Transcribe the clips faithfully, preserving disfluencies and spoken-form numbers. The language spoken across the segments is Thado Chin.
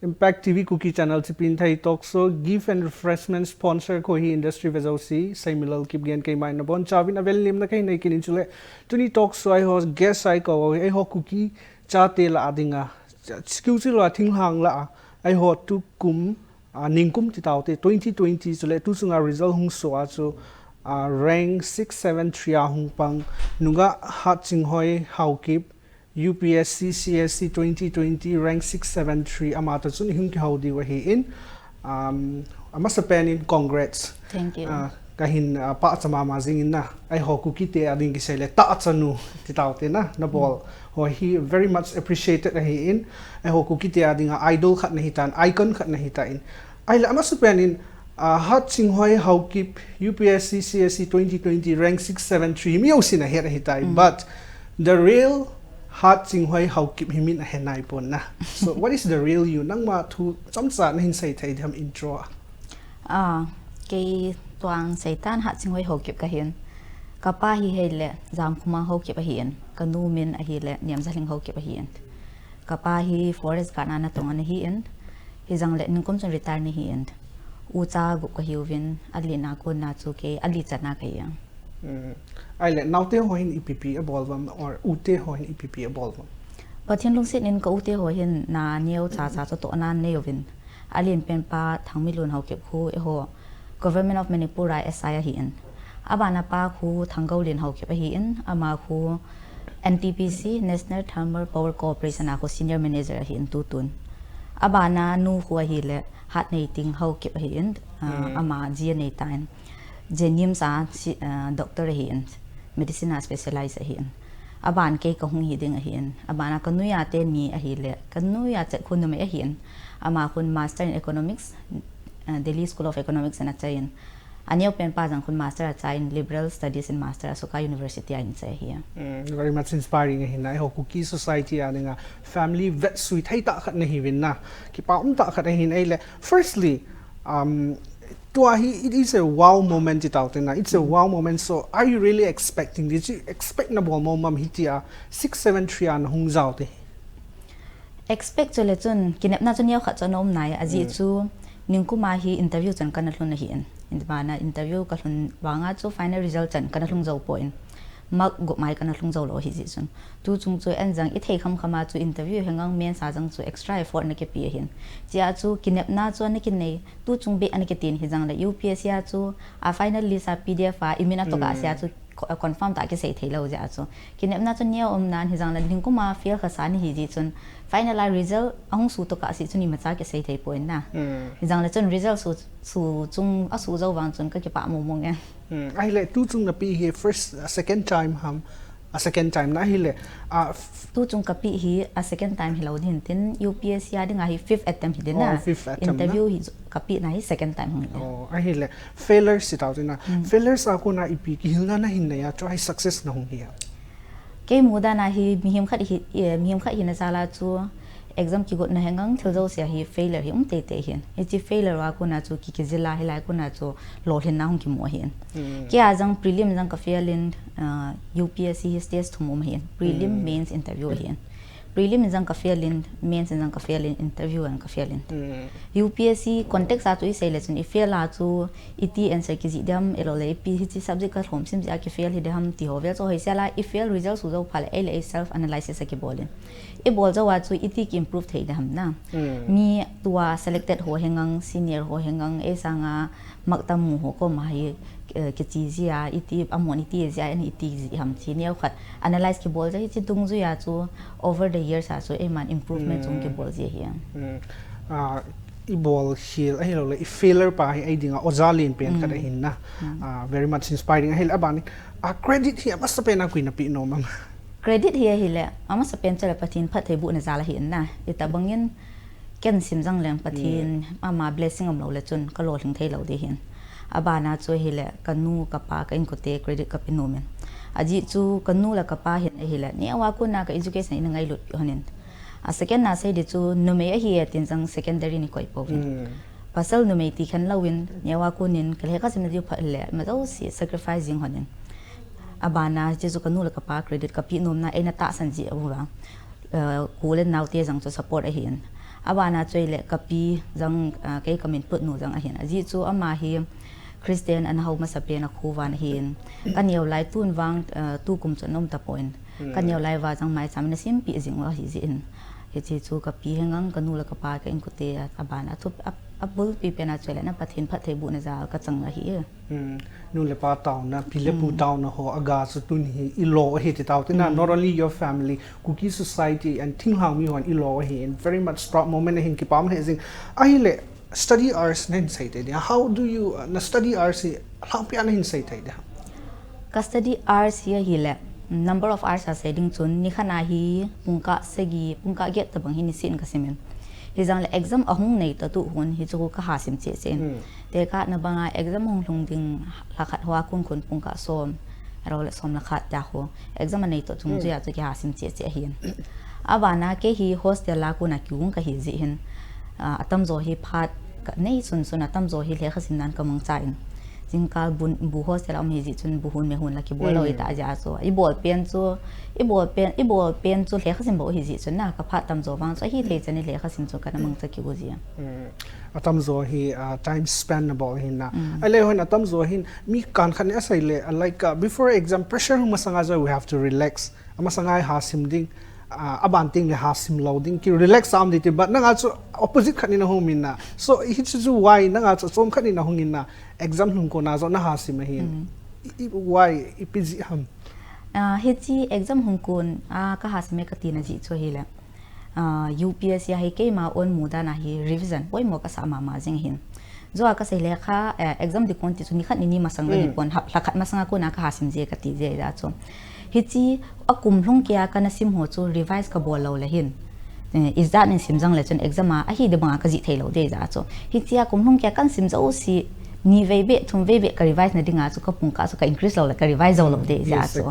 Impact T V Kuki Channel Chipinthei Talk Show, Gift and Refreshment sponsor ko hi industry vejouse, Saimilal Kipgen keima in nabonchauvin avel limna kahin nei kit in chule. Tuni talk show a eiho guest a ikou u hi eiho Kuki chate lah a dinga, skill chilo a thinglhang lah a, eiho tukum, a, ningkum titaute, twenty twenty chule, tuchunga result hung soh a chu, a, rank six seven three a hung pang, nungah Hatchinghoi Haokip, U P S C C S C twenty twenty rank six seven three, ama toh chun ihung kihou diu ahin, um, amasapen in congrats. Thank you. Ah, kahin, ah, pachat mama jing in na, eiho Kuki te a ding kisei le tachat nu titaute na, nabol ho hi very much appreciated ahin, eiho Kuki te a dinga idol khat nahitan, icon khat nahitan. Ahile amasapen in, ah, Hatchinghoi Haokip, U P S C C S C twenty twenty rank six seven three, mi jousen ahet ahitai, but the real Hatchinghoi Haokip hi min ahe naipon na. So what is the real you? Nangma thu chomcha nahin sei thei diham intro a? Ah, kei tuang seitan Hatchinghoi Haokip kahin. Kapa hi hile Jamkhuma Haokip ahin. Kanu min ahile Niamjalhing Haokip ahin. Kapa hi forest guard a natong ana hin. Hijongle ningkum chun retire ana hin. Ucha gup kahiuvin, alina kona chu kei ali chana kahi. Ahile naote ho hin ipi ipi abol uvem or ute ho hin ipi ipi abol uvem? Pathen lungset in ka ute ho hin na neocha cha chu tohna anei uvin. Alenpen pa Thangminlun Haokip khu eiho Government of Manipur a S I ahin. Abana pa khu Thanggoulen Haokip ahin, ama khu N T P C, National Thermal Power Corporation a khu senior manager ahin tutun. Abana nu khu ahile Hatneiting Haokip ahin, ah, ama G A neitan. JNIMS a si, ah, doctor ahin, medicine a specialize ahin. Aban kei kahung hi ding ahin. Abana kanuiya teni ahile, kanuiya chet khu numei ahin. Ama khun Master in Economics, ah, Delhi School of Economics ana chai in. Aneopen pa jong khun Master achai in, Liberal Studies in Master Asoka University a ana chai ahi. Very much inspiring ahin na, eiho Kuki society a dinga family vetsui thei tah khat nahiuvin na. Kipa um tah khat ahin ahile. Firstly, um, tua hi, it is a wow moment titaute na. It's a wow moment. So are you really expecting this? You expect nabol mong mong hitia six seven three a nahung jaote? Expect chule chun, kinepna chu neokhat chu ana um nai, ajeh chu, ningkuma hi interview chan kana lhun ahin. Abana interview kalhun vanga chu final result chan kana lhung jou poi. Mark gup mai kana lhung jou lou ahi jeh chun. Tuchung chu eijong ithei kham kham a chu interview hengang mains a jong chu extra effort ana kipe ahin. Chea chu kinepna chu ana kinei, tuchung beh ana kitin hijongle U P S C a chu a final list a P D F a imin atoh kah sea chu co-, confirm tah kisei thei lou jeh a chu. Kinepna chu neo um nan hijongle ningkuma fail khasa nahi jeh chun final a result ahung sutoh kah sea chun imacha kisei thei poi na. Hijongle chun result su, su chung asu jou vang chun kakipah mong mong e. Ahile tuchung nape hi first, uh, second time ham? A second time na ahile, a f- Tuchung kape hi a second time hilou ding tin U P S C a dinga hi fifth attempt hi ding na. Oh, fifth attempt na. Interview hi kapehna hi second time hung hi. Oh, ahile failure si tau tina. Failures a kona ipi kihilna nahin nei a chu hi success nahung hi a? Kei mudan a hi mihem khat hi, eh, mihem khat hina jal a chu exam kigotna hengang thil jouse hi failure hi um teitei hin. Hiche failure a kona chu ki, kijil a hilai kona chu lolhinna hung kimu ahin. Kei a jong prelim jong ka fail in, ah, U P S C hi stage thum um ahin. Prelim, mains, interview ahin. Prelim in jong ka fail in, mains in jong ka fail in, interview in ka fail in. U P S C context a chu isei le chun i fail a chu iti answer kijih diham, ahilou le ipi hiche subject ka lhom sim jeh a ki fail hi diham ti ho vel chu hoisel a i fail result su jou phat le ei le ei self analysis a kibol in. Ibol jou a chu iti ki improve thei diham na. Mi tua selected ho hengang, senior ho hengang, ei sanga maktam mu ho koma hi, eh, kiche jia, iti, amon iti jia, en iti jih ham ti neokhat analyse kibol jia hiche dungjuia chu over the years a chu eiman improvement chung kibol jia hi. Ah, ibol khel ahilou le, i failure pa hi ei dinga oja len pen khat ahin na. Ah, very much inspiring ahile abani. Ah, credit hi amasapen a koi nape nom am? Credit hi ahile, amasapen chule Pathen phattheibohna jal ahin na. Itobang in, ken sim jong leng Pathen ama blessing umlou le chun ka lolhing thei lou ding ahin. Abana chu ahile, ka nu, ka pa, ka inkote credit ka pe nom in. Ajeh chu ka nu le ka pa hin ahile, neo a kona ka education in a ngailut pi hon in. A second na sei ding chu numei ahi e tin jong secondary ni koi pouvin. Pasal numei ti khen louvin, neo a konin, ka lekha simna diu phat le, ma jouse sacrifice jing hon in. Abana, hiche chu ka nu le ka pa credit ka pe nom na, eina tahsan jeh uva. Eh, ka u le nao te jong chu support ahin. Abana chu ahile kapi jong, ah, kei kamin putnu jong ahin. Ajeh chu ama hi Christian ana hou masapen a khovah ahin. Kaneo lai tun vang, ah, tukum chu ana um tapon. Kaneo lai vang jong maicham in ana simpi jing u ahi jeh in. Hiche chu kapi henga kanu le kapa ka inkote a, abana thu a, abulpi pen a chu ahile na Pathen phattheibohna jal kachang ahi. Hmm. Nu le pa taona, pi le pu taona ho aga chu tuni hi ilo ahi ti tao tina, not only your family, Kuki society and thinglhang mi hon ilo ahi, and very much proud moment ahin, kipah e jing. Ahile, study hours nahin sei thei dia. How do you, uh, na study hours hi lhangpi a nahin sei thei dia? Ka study hours hi ahile, number of hours a sei ding chun, nikhat a hi pungkah sagi, pungkah get tabang hi nisin kasimin. Hijongle exam ahung nei tah tu hon hi chu kaha sim cheh cheh in. Tekah na banga exam hung lhung ding lhakhat hoa kon kon pungkah som, arou le som le khat tia ho. Exam anei tah chung chu a chu kiha sim cheh cheh ahin. Abana kei hi hostel a kona kigon kahi jeh hin. Ah, atamjo hi phat kanei sun sun atamjo hi lekha sim nan kamangcha in. Jingkah bu, bu hostel a um hi jeh chun bu hon me hon la kibol lou ita jeh a chu. Ibol pen chu, ibol pen, ibol pen chu lekha sim bou hi jeh chun na, ka phat tamjo vang chu ahithei chan in lekha sim chu kana mangcha kit u jeh. Hmm. Atamjo hi, ah, time spend na bol hin na. Ahile hon atamjo hin mi kankhat in asei le, ah, like, ah, before exam pressure hung masanga chu we have to relax. Amasanga hi ha sim ding, ah, aban teng le ha sim lou ding, ki relax a um ding ti, but nanga chu opposite khat in nahung min na. So, hichu chu why nanga chu chom khat in nahung in na, exam lhung kona jong naha sim ahin. I, i, why, ipi jeh ham? Ah, hiche exam hung kon a kaha sim e kati na jeh chu ahile. Ah, U P S C a hi keima own mudan a hi revision poimo kasah mama jing ahin. Joh a kasei lekha, eh, exam ding kon ti chu nikhat nini masang le ding kon, hap, lhakhat masanga kona kaha sim je kati jeh a chu. Hiche akum lhung keiya kana sim ho chu revise kabol lou le hin. Eh, ijat in sim jongle chun exam a ahi ding banga kajih thei lou ding jeh a chu. Hiche akum lhung keiya kana sim jouse ni vei beh, thum vei beh ka revise na dinga chu ka pungkah chu ka increase lou le ka revise jou lou ding jeh a chu.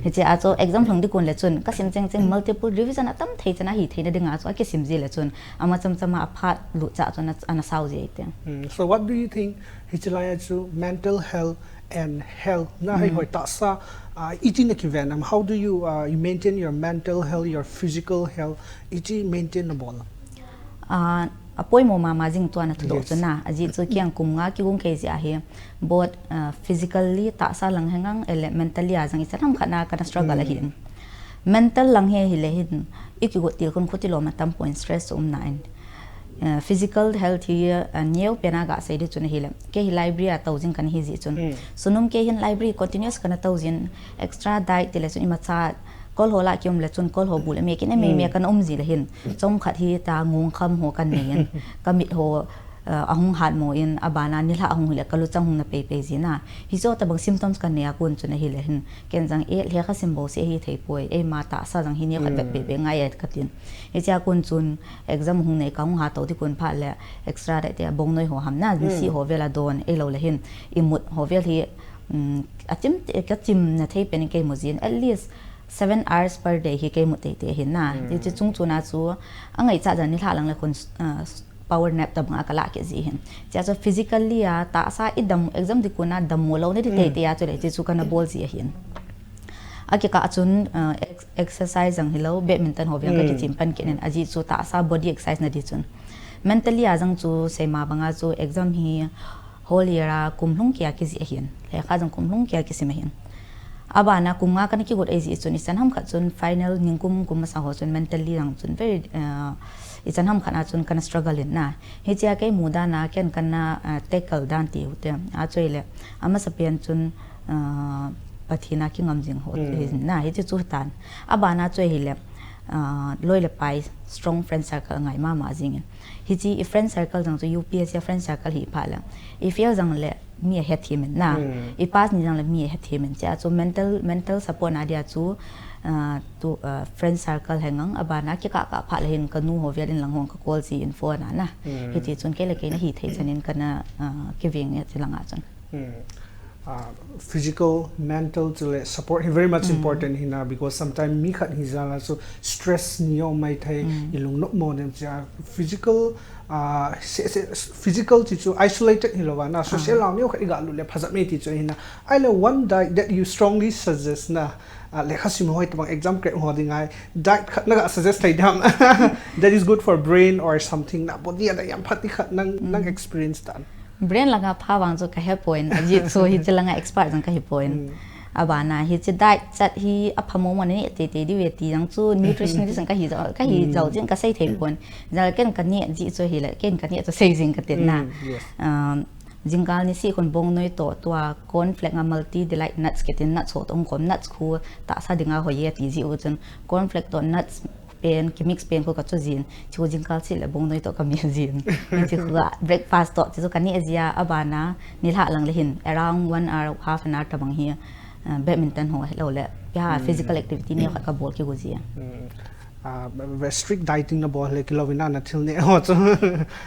Hiche a chu exam lhung ding kon le chun ka sim cheng cheng multiple revision atam thei chan ahi thei na dinga chu akisim ji le chun ama cham cham a aphat lut cha chu ana, ana sao ji ahi te. Hmm, so what do you think hiche lai a chu mental health and health na hei hoi tahsa, ah, iti na kiven am? How do you, ah, you maintain your mental health, your physical health? Iti maintain na bol am? Ah, apoimo mama jing tua na thudoh chu na. Ajeh chu kei jong kum nga kigon kei jeh ahi. Both, ah, physically tahsa lang henga ahile mentally a jong ichan ham khat na kana struggle ahin. Mental lang hi ahile hin, ikigot til khun khu tilom atam pon stress um na in. Eh, physical health hi, eh, neo pen a gasei ding chun ahile. Kei hi library a tou jing kana hi jeh chun. Sunung kei hin library continuous kana tou jin, extra diet ti le chun imacha kol ho lah kium le chun kol ho bu le me kin e me me kana um ji le hin. Chomkhat hi ta ngong kham ho kana nei in. Ka mit ho, eh, ahung hat mo in, abana nilhah ahung hile ka luchang hung na pei pei ji na. Hiche tabang symptoms kana nei a kon chun ahile hin. Ken jong e lekha sim bou se ahi thei poi. Eima tahsa jong hi neo khat vet pei pei ngai e katin. Hiche a kon chun exam hung nei kahung ha tou ding kon phat le extra diet te abongnoi ho ham na, nisi ho vel a don, ahilou le hin, imut ho vel hi, um, achim te, kachim na thei pen in kei mu jin, at least seven hours per day hi kei mu tei tei ahin na. Hiche chung chun a chu, angaichat jong nilhah lang le khun, ah, power nap tabang a kalah kit ji ahin. Hiche a chu physically a, tahsa idam, exam ding kon a dammo lou na ding tei tei a chu le, hiche chu kana bol ji ahin. Akikah chun, uh, ex-, exercise jong hilou, badminton ho veng kakichem pan kit in, ajeh chu tahsa body exercise na ding chun. Mentally a jong chu seima banga chu exam hi whole year a kum lhung keiya kijih ahin. Lekha jong kum lhung keiya kisim ahin. Abana kum nga kana kigot ahi jeh chun ichan ham khat chun final ningkum kum masa ho chun mentally jong chun very, uh, ichan ham khat a chun kana struggle in na. Hiche a kei mudan a ken kana, uh, tackle dan ti u te. Achu ahile, amasapen chun, uh, Pathen a kingam jing ho, hi na, hiche chu hitan. Abana chu ahile, ah, loi le pai, strong friend circle ngai mama jing in. Hiche i friend circle jong chu U P S C a friend circle hi phat le. I fail jong le mi ahethem in na. I pass ni jong le mi ahethem in. Hiche a chu mental, mental support na dia chu, ah, tu, ah, friend circle henga abana kikah kah phat le hin kanu ho vel in lang hung ka call ji in phone a na. Hiti chun kei le kei na hithei chan in kana, ah, kiveng e hiche langa chun. Hmm. uh, physical, mental chule support hi very much important hi na, because sometimes mi khat hi jala chu stress nei jong um thei, i lungnop mo dem cha physical, uh, se, se, physical chi chu isolated hi lou va na, social lang neo khat i ga lut le pha jep e ti chu hi na. Ahile one diet that you strongly suggest na, uh, lekha sim ho tabang exam crack ho ding a diet khat na ga suggest thei dem that is good for brain or something na body a diet jam pha ti khat nang, nang experience tan. Brain langa pha vang chu ka he poi, ajeh chu hiche langa expert jong ka hi poi. Abana hiche diet chat hi apha mo mo na neh tei tei diu ve ti jong chu nutritionist jong ka hi jo, ka hi jo jin ka sei thei poi. Jal ken ka neh jeh chu hile, ken ka neh chu sei jing ka tin na. Um, jingkah ni sih khun bongnoi toh tua cornflake a multi delight nuts kiti nuts ho toh hung khom, nuts khu tahsa dinga hoi e ti jeh u chun cornflake toh nuts pen, ki mix pen khu ka cho jin, chu jingkah sih le bongnoi toh ka mix jin. Hiche khu a breakfast toh, chu ka neh jia, abana, nilhah lang le hin, around one hour, half an hour tabang hi, uh, badminton ho, hilou le, ya, physical activity neo khat ka bol kigo jia. Uh, ve-, strict dieting na bol le kilou vin na thil neh ho chu.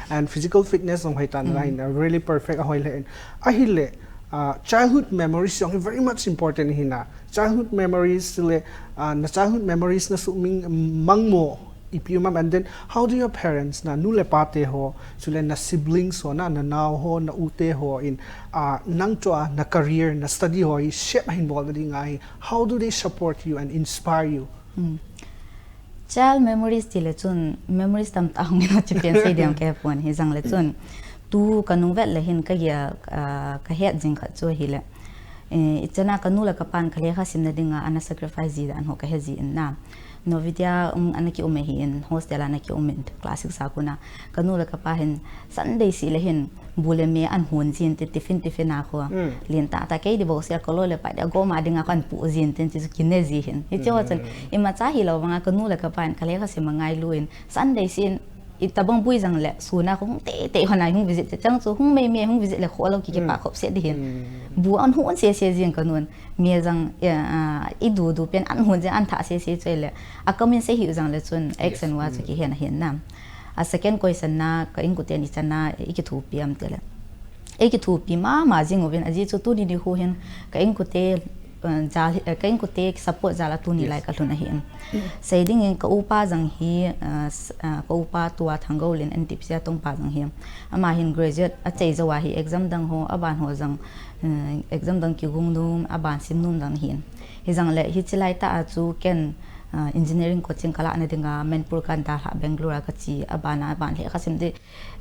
And physical fitness jong hoi tan la hin, uh, really perfect a hoi le. Ahile, uh, childhood memories jong hi very much important hi na. Childhood memories le, uh, na childhood memories na sumang mang mo ipi um am, and then how do your parents na nu le pa te ho, chule na siblings ho na, na nao ho, na u te ho in, uh, nang chu a na career, na study ho hi shape ahin bol na ding a hi, how do they support you and inspire you? Child memories ti le chun memories tamtah hung in a chi pen sei ding ka he pon hi jang le chun. Tu ka nung vet le hin ka gel, ah, ka het jing khat chu hile. Eh, i chana ka nu le ka pan ka lekha simna dinga ana sacrifice ji dan ho ka he ji in na. Novodia, um, ana ki um e hi in, hostel ana ki um in, class six a kona. Ka nu le ka pa hin Sunday seh le hin bu le me an hon jin tin, tiffin, tiffin a khu. Lien tah tah kei di bou seh ka loi le pai di a gom a dinga khu an pu jin tin, chu kine ji hin. Hiche ho chun, imacha hilou vanga ka nu le ka pan ka lekha sim a ngailu in, Sunday seh in, itobang bui jang le, sun a khu hung tei tei hon a hung visit chang chu, hung mei mei hung visit le kho lou ki kipah khop seh di hin. Bu an hon seh seh jing ka nun, me jang, eh, ah, i du du pen an hon jing an thah seh seh chu le, a ka min sei hi jang le chun, X and Y chu ki hen a hin na. A second question na, ka inkote ni chana, i kithopi am ti le. I kithopi mama jing uvin, ajeh chu tuni nikho hin, ka inkote, uh, jal, uh, ka inkote support jal a tuni lai ka lhun ahi in. Sei ding in ka upa jang hi, uh, s-, uh, ka upa tua Thanggou Lien N T P C a tong pa jang hi. Ama hin graduate a chai jou a hi exam dang ho, aban ho jang, uh, exam dang kigong nom, aban sim nom jang hin. Hi jang le, hiche lai tah a chu ken, uh, engineering coaching ka lah na dinga, Manipur kan dalha Bangalore a ka che, aban a, aban le ka sim di,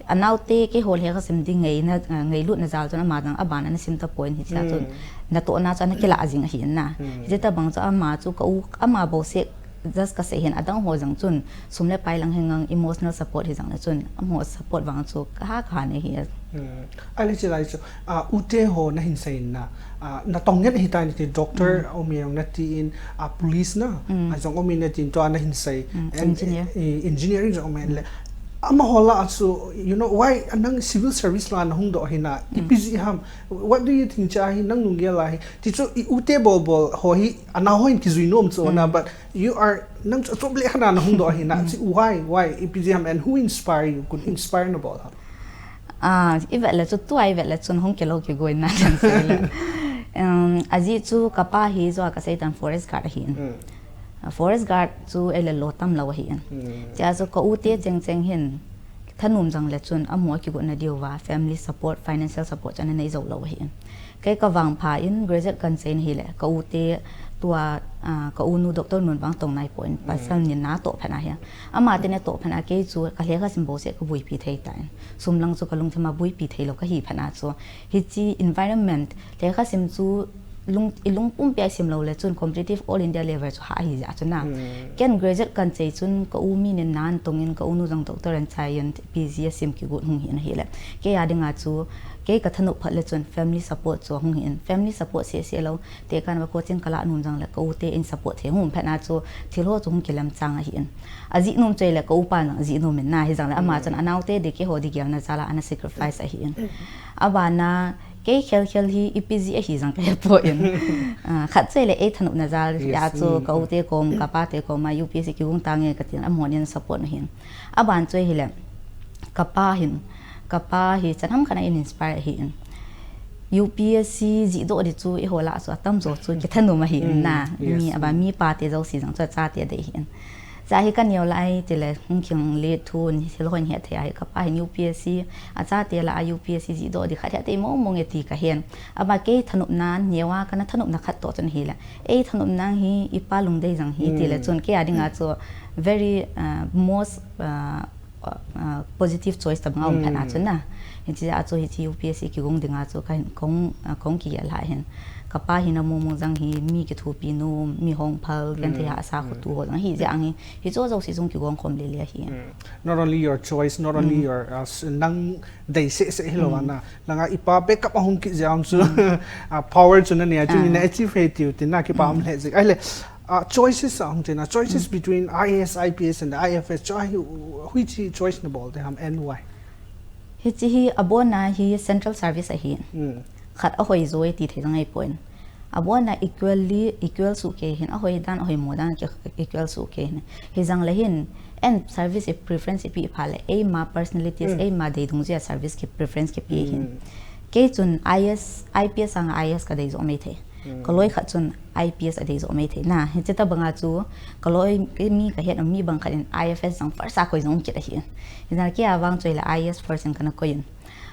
Anaote keiho lekha sim di ngeina, eh, ngeilut na jal chun ama jang aban ana sim ta poi, hiche a chun natohna chu ana kilah jing ahi na. Hiche tabang chu ama chu ka u, ama bou seh just ka sei hin adang ho jang chun sum le pai lang henlang emotional support hi jang le chun amaho support vang chu ka ha ka ha ne hi. Ahile hiche lai chu, ah, ute ho na hin sei in na, ah, natong ngen ahi tai nati, doctor um e jong nati in, ah, police na, ah, jong um e nati in tua na hin sei. And, engineer. Eh, engineering jong um e le. Amaho lah a chu, you know, why nang civil service lah a na hung doh hi na, ipi jeh ham? What do you think cha hi, nang lunggel a hi? Ti chu i ute bol bol ho hi, anao ho in kijui nom chu na, but you are, nang chu achop le khat a na hung doh hi na, chu why, why, ipi jeh ham, and who inspire you, could inspire na bol ham? Ah, i vet le chu, tua i vet le chun hung kilou kigoi na len sei le. Um, ajeh chu ka pa hi jo a ka sei tan forest guard ahi in. Ah, forest guard chu ei le lo tam lou ahi in. Chea chu ka u te cheng cheng hin thanom jang le chun amaho a kigot na diu va family support, financial support chu ana nei jou lou ahi in. Kei ka vangpha in graduate kan chei na hi le ka u te tua, ah, ka u nu doctor nun vang tong nai poi in pasal ni na toh phat na hi. Ama te na toh phat na kei chu ka lekha sim bou seh ka buipi thei ta in. Sum lang chu ka lungthim a buipi thei lou ka hi phat na chu. Hiche environment, lekha sim chu lung, i lungpum pi a sim lou le chun competitive all India level chu ha hi ja chu na. Ken graduate kan chei chun ka u mi nin nan tong in ka u nu jong doctor an chai in P G a sim kigot hung hi na hi le. Kei a dinga chu, kei ka thanop phat le chun family support chu hung hi in. Family support seh seh lou, te kan va coaching ka lah nom jang le ka u te in support thei hung phat na chu thil ho chu hung kilem chang ahi in. Ajih nom chu ei le ka u pa jang ajih nom in na hi jang le ama chun anao te di keiho di gel na jal a ana sacrifice ahi in. Aban a kei khel khel hi ipi jeh ahi jang ka he poi in. Ah, khat chu ei le ei thanop na jal a chu ka u te kom, ka pa te kom a U P S C kigong tange ka tin amaho nin support na hin. Aban chu ei hi le ka pa hin, ka pa hi chan ham khat a in inspire ahi in. U P S C jih doh di chu eiho lah chu atamjo chu kithanom ahi in na. Mi aba mi pate jouse jong chu achate adei ahi in. Cha hi kaneo lai tile hung kihong le thu in hilou hin hethei ahi, kapa hin U P S C achate lah a U P S C jih doh di khat hethei mong mong e ti kahen. Aba kei thanopna neo a kana thanopna khat toh chun ahile, ei thanopna hi ipa lungdei jong hi tile chun kei a dinga chu very most positive choice tabang a um phat a chu na. Hiche a chu hiche U P S C kigong dinga chu kahin kong kong kigel lha hin, kapa hi na mong mong jong hi, mi kithopi nom, mi hongphal, genthei hahsa khotu ho jong hi jeh a hi, hiche jouse jong kigong khom le le ahi. Not only your choice, not only your nang dei seh seh hilou a na, langa ipa backup ahung kit jeh a chu power chu nanei a chu nina achieve hei tiu tina kipa um lheh jing ahile. Choices ahung tina, choices between I A S, I P S and the I F S chu ahi, which choice nabol te ham and why? Hiche hi abona hi central service ahi. Khat ahoi joi ti thei jong ahipoi. Abona equally equal soh kei hin, ahoi dan ahoimo dan equal soh kei hin. Hijongle hin, and service preference ipi phat le eima personalities, eima dei dungjuia service ki preference kipe hin. Kei chun I A S, I P S sanga I A S kadei joh maithei. Kaloi khat chun I P S adei joh maithei na. Hiche tabanga chu kaloi mi kahet mi bang khat in I F S jong first a koi jong kit ahi. Hijeh a kei a vang chu ahile I A S first in kana koi in.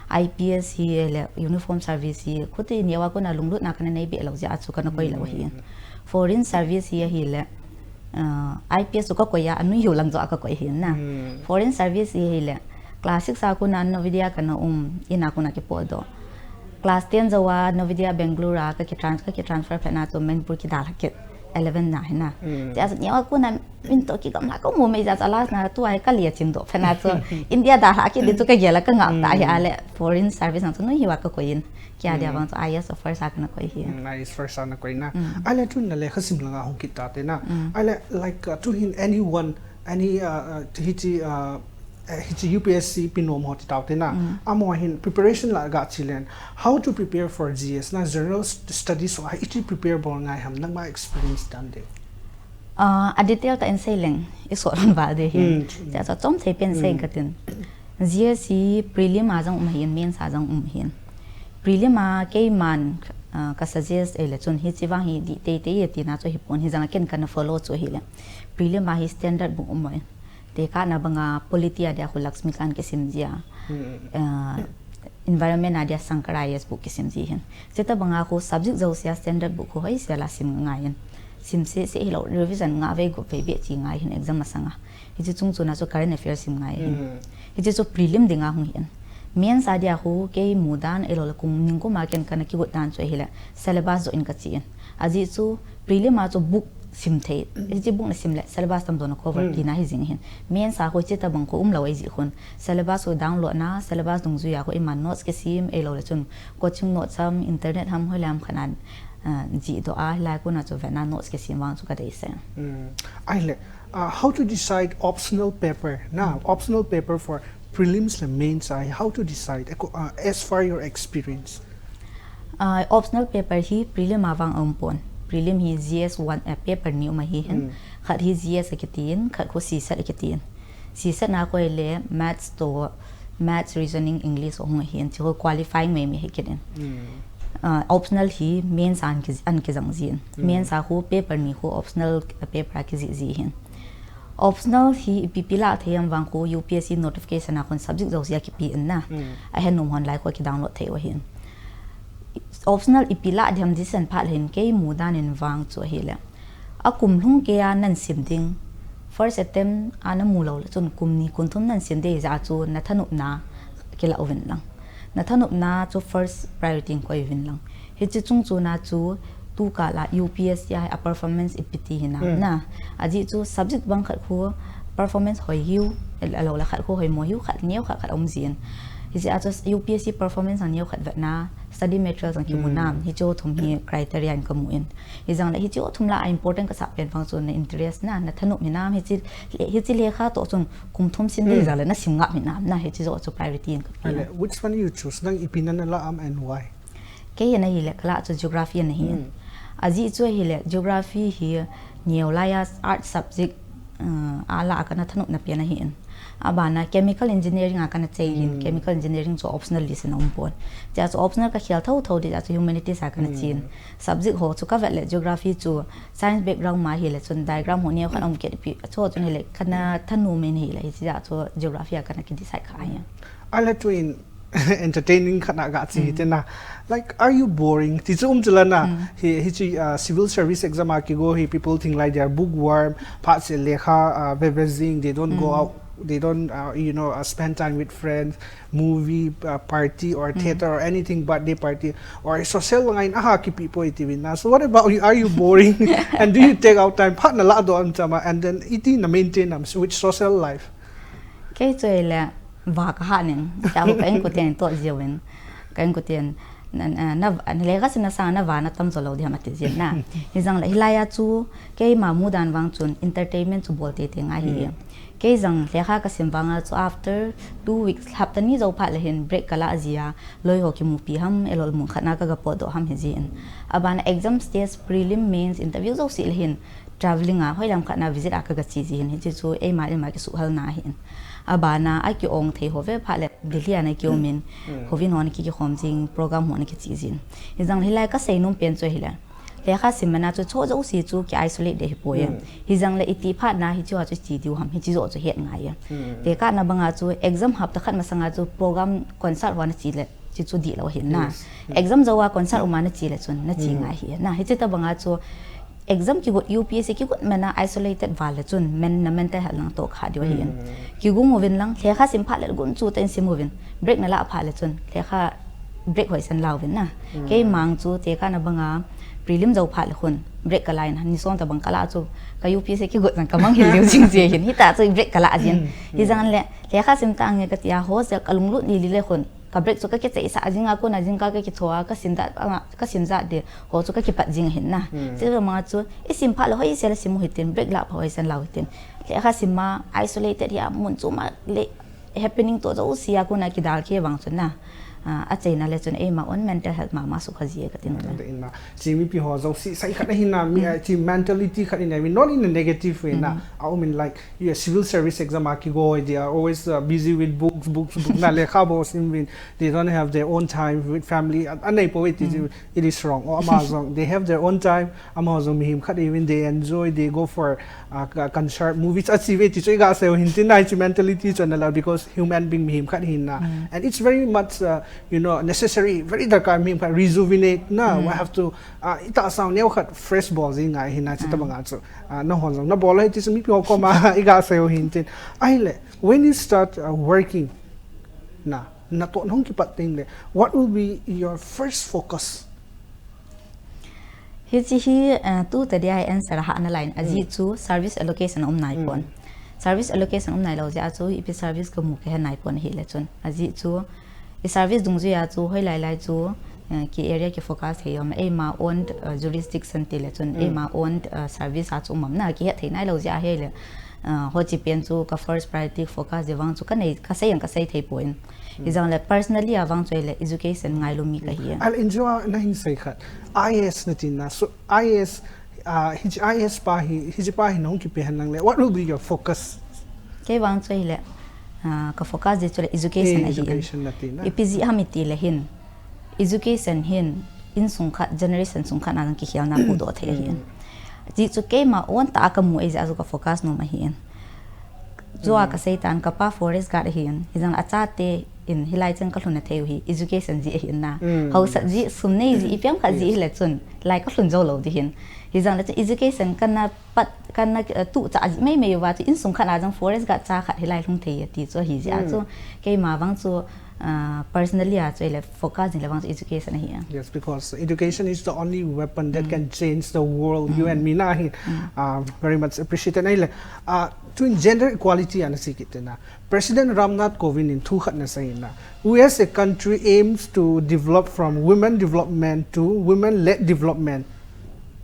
I P S hi le uniform service hi khuti neo a kona lunglutna kana nei be lou jeh a chu kana koi lou ahi. Foreign service hi ahile I P S chu kakoi a, anui hiu lang joh a kakoi ahi na. Foreign service hi ahile class six a kona Navodaya kana um, in a kona kipotdoh. Class ten jou a Navodaya Bangalore a kaki transfer phat na chu Manipur kidalha kit, eleven na hi na. Chea chu neo a kona min toh kigamla kaum u mei jeh a chu last na tua hi kale chimdoh phat na chu India dalha kit di chu kagel a kangah tah ahile foreign service na chu nui hiu a kakoi in. Kei a dia vang chu I A S first a kana koi ahi. I A S first a nakoi na. Ahile tun nalekha sim langa hung kit tate na. Ahile like tuhin anyone, any hiche hiche U P S C ipi nom ho ti taute na. Amaho hin preparation lah ga che len, how to prepare for G S na, general studies ho hi iti prepare bol ngai ham, nangma experience dan ding? A detail tah in sei leng isol lhon val ding ahin. Chea chu chomthei pen sei katin. G S hi prelim a jong um ahin, mains a jong um ahin. Prelim a keiman ka suggest ahile chun hiche vang hi dih teitei e tina chu ahipon, hijongle ken kana follow chu ahile prelim a hi standard book um ahin. Tekahna banga polity a dia khu Laxmikant kisim ji a, environment a dia Shankar I A S book kisim ji ahin. Chuti banga khu subject jousea standard book khu hoisela sim ngai in. Sim seh seh hilou revision nga vei gup vei beh che ngai ahin exam masanga. Hiche chung chuna chu current affair sim ngai ahin. Hiche chu prelim dinga hung ahin. Mains a dia khu kei mudan ahiloule kum ningkum a ken kana kigot dan chu ahile syllabus joh in kache in. Ajeh chu prelim a chu book sim thei, hiche book nasim le syllabus tamjo na cover tina hijing ahin. Mains a khu hiche tobang khu umlou ahijeh khun syllabus khu download na, syllabus dungjuia khu iman notes kisim ahiloule chun coaching notes ham, internet ham, hoilai ham khat a jihdoh a, hilai kona chu vetna notes kisim vang chu kadeisah. Ahile, how to decide optional paper na, optional paper for prelims le mains a hi, how to decide as far your experience? Optional paper hi prelim a vang aumpon. Prelim hi G S one paper ni um ahi hin. Khat hi G S akitin, khat khu C SAT akitin. C SAT na khu ahile maths toh, maths, reasoning, English ho hung ahin, hiche khu qualifying meimei hi kit in. Optional hi mains a ana kijang jin. Mains a khu paper ni khu optional paper a kijih ji ahin. Optional hi ipi ipi lah thei ham vang khu U P S C notification a khun subject jousea kipe in na. Ahenom hon lai khu akidownload thei u ahin. Optional ipi lah ding ham decision phat le hin kei mudan in vang chu ahile, akum lhung keiya nahin sim ding, first attempt a namu loule chun kum ni kum thum nahin sim ding ahijeh a chu nathanopna kilah uvin lang. Nathanopna chu first priority in koi uvin lang. Hiche chung chuna chu tukal a U P S C a hi a performance ipi ti hinam na. Ajeh chu subject bang khat khu performance hoi hiu, ahiloule khat khu hoimo hiu, khat neo khat khat aum jin. Hijeh a chu U P S C performance a neo khat vetna, study material jong kimu nam, hiche ho thum hi criteria in kamu in. Hijongle hiche ho thum lah a important kasah pen vang chu na interest na, nathanop hinam, hiche lekha toh chun kum thum sim ding hijongle nasim ngap hinam na, hiche joh chu priority in kape. Which one you choose? Nang ipi na nalah am and why? Kei hin ahile kalah chu geography ana hin. Ajeh chu ahile geography hi neo laiya art subject a lah a kana thanopna pen ahin. Abana chemical engineering a kana chei hin, chemical engineering chu optional list a um pon. Chea chu optional ka khel thotho ding a chu humanities a kana chin. Subject ho chu ka vet le geography chu science background ma hile chun diagram ho neo khat um kit pi. Chu chun hile kana thanu men hile hichea chu geography a kana ki decide kha hi. Ala chu in entertaining khat na ga chi te na. Like, are you boring? Ti chu um chu la na. Hi, hi chi, uh, civil service exam a kigo hi people think like they are bookworm, phat se lekha, uh, ve ve jing, they don't go out, they don't, uh, you know, uh, spend time with friends, movie, uh, party or theater or anything, birthday party or social line, aha, kipi poi ti vin na. So what about you? Are you boring? And do you take out time? Phat na la do am chama, and then iti na maintain am with social life. Kei chu le va ka ha ning. Cha ho ka in ko ten to jiu in. Ka in ko ten na, na, na, na lekha sim na sang na va na tam jo lo di ham ati jin na. Hi jang le hilai a chu keima mu dan vang chun entertainment chu bol tete ngai hi. Kei jang lekha ka sim vang a chu after two weeks, hapta ni jo phat le hin break ka la ji a, loi ho kimupi ham, elol mun khat na ka ga pot doh ham hi jin. Abana exam stage, prelim, mains, interview jo si le hin travelling a, hoilam khat na visit a ka ga chi ji hin, hichi chu eima eima kisuhal na hin. Abana a ki ong thei ho ve phat le Delhi a na ki um in, hovin hon ki kikhom jing, program ho na ki chi jin. Hi jang hilai ka sei nom pen chu hile. Lekha sim mana chu cho jo si chu ki isolate de hi poi. Hi jang le iti phat na hichi ho chu chi diu ham, hichi jo chu het ngai. Te ka na banga chu exam hapta khat masanga chu program concert ho na chi le, chi chu di lo hin na. Exam jo a concert um a na chi le chun, na chi ngai hi na. Hichi ta banga chu exam kigot U P S C kigot mana isolated val le chun, men na mental health lang to kha diu hin. Kigung uvin lang, lekha sim phat le gun chu ten sim uvin. Break na la phat le chun, lekha break hoi san lau vin na. Kei mang chu te ka na banga prelim jo phat le khun, break ka la in, ni som ta bang ka la chu, ka U P S C kigot jang ka mang hil diu jing je hin. Hita chu break ka la jin. Hi jang le, lekha sim ta nge ka tia hostel ka lunglut ni li le khun. Ka break chu ka kichai sa jing a, kona jing ka ka kitho a, ka sim da, ka sim ja de, ho chu ka kipat jing hin na. Chi ma chu, i sim phat le hoi se le sim u hitin, break la phat hoi san lau hitin. Lekha sim ma, isolated hi a mun chu ma le happening to jo si a kona kidal ke vang chun na. A, a cheina le chun eima own mental health ma, ma sukha ji e ka tin. Chi mipi ho jo si sai khat ahi na, mi, chi mentality khat in, I mean, not in a negative way na. A um in like, yeah, civil service exam a kigo, they are always, uh, busy with books, books, books. Na lekha bo sim vin, they don't have their own time with family. A, a nei po it is, it is wrong. O ama jong, they have their own time. Ama jong mihem khat even they enjoy, they go for, uh, c-, concert, movies, a chi ve ti chu i ga sei u hin tin na, chi mentality chu na la, because human being mihem khat hin na. And it's very much, uh, you know, necessary, very darkar mihem khat rejuvenate na. We have to, uh, i ta sang neo khat fresh bol jing ngai hin na, chi ta banga chu. Ah, na hon jong, na bol hei ti chu mipi ho koma, i ga sei u hin tin. Ahile, when you start, uh, working, na, na toh na hung kipat teng le, what will be your first focus? Hichi hi, uh, tu ta dia answer ha na line, a ji chu service allocation um nai pon. Service allocation um nai lo jia chu, ipi service ka mu ka he nai pon hi le chun. A ji chu, i service dungjui a chu, hoi lai lai chu, eh, ki area ki focus thei um, eima own, eh, jurisdiction ti le chun, eima own, eh, service a chu um am na, ki het thei nai lo jia hi le, eh, ho chi pen chu ka first priority focus di vang chu ka nei, ka sei ang ka sei thei poi. Hi jang le personally a vang chu le education ngailu mi ka hi. Al enjoy na hin sei khat. I A S na tin na, so I A S Ah, hichi I A S pa hi, hichi pa hi nong kipe hen lang le, what will be your focus? Kei vang chu hile, ah, ka focus di chu le education ahi. Education na ti na. Ipi ji ham iti le hin. Education hin, insung khat, generation sung khat na nang kikhelna pu do thei ahi. Ji chu keima own ta ka mu e ji a chu ka focus nom ahi. Jua ka sei tan ka pa forest guard ahi in. Hi jang a chate in hilai chang ka lhun na thei u hi education ji ahi in na. Hausa ji sum nei ji ipi ham khat ji hi le chun lai ka lhun jo lo di hin. Hi jang le chun education kana pat kana, eh, tu cha ji mai mai wa chu insung khat na jang forest guard cha khat hilai lhung thei ti chu hi ji a chu keima vang chu, ah, personally a chu le focus jing le vang chu education ahi a. Yes, because education is the only weapon that can change the world. You and me na hi, ah, very much appreciated. Ai le, ah, tu in gender equality ana si kit na. President Ramnath Kovind in thu khat na sei na. We as a country aims to develop from women development to women-led development.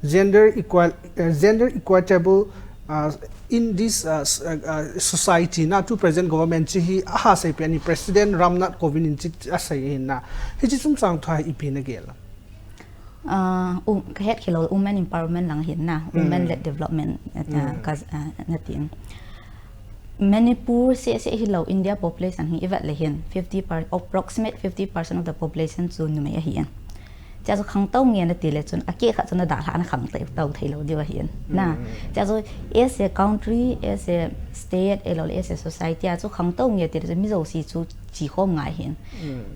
Gender equal, uh, gender equitable, uh, in this, uh, s-, uh, uh, society na, tu present government chi hi aha sei pe ni President Ramnath Kovind in chi a sei hin na. Hichi sum sang tha ipi na gel. Ah, um, ka het khel lo women empowerment lang hin na, women-led development, ah, ka, ah, na tin. Manipur seh seh hilou India population hi ivet le hin fifty per, approximate fifty percent of the population chu numei ahi in. Chea chu khangtou nge nati le chun akeh khat chu nadalhah na khangtou thei lou diu ahi in. Na. Chea chu as a country, as a state, ahilou le as a society a chu khangtou nge ti le chun mi jouse chu chekhom ngai ahi in.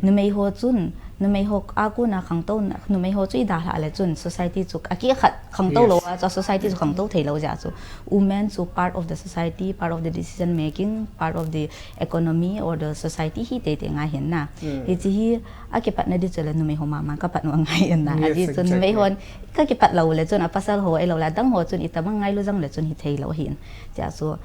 Numei ho chun, numei ho a kona khangtou, numei ho chu idalhah le chun society chu akeh khat khangtou lou a chu society chu khangtou thei lou jeh chu. Women chu part of the society, part of the decision making, part of the economy or the society hi teitei ngai ahi in na. Hiche hi akipatna di chu le numei ho mama kapat u angai in na. Ajeh chu numei hon kakipat lou le chun apasal ho ahilou le adang ho chun itobang ngailu jong le chun hithei lou ahi in. Chea chu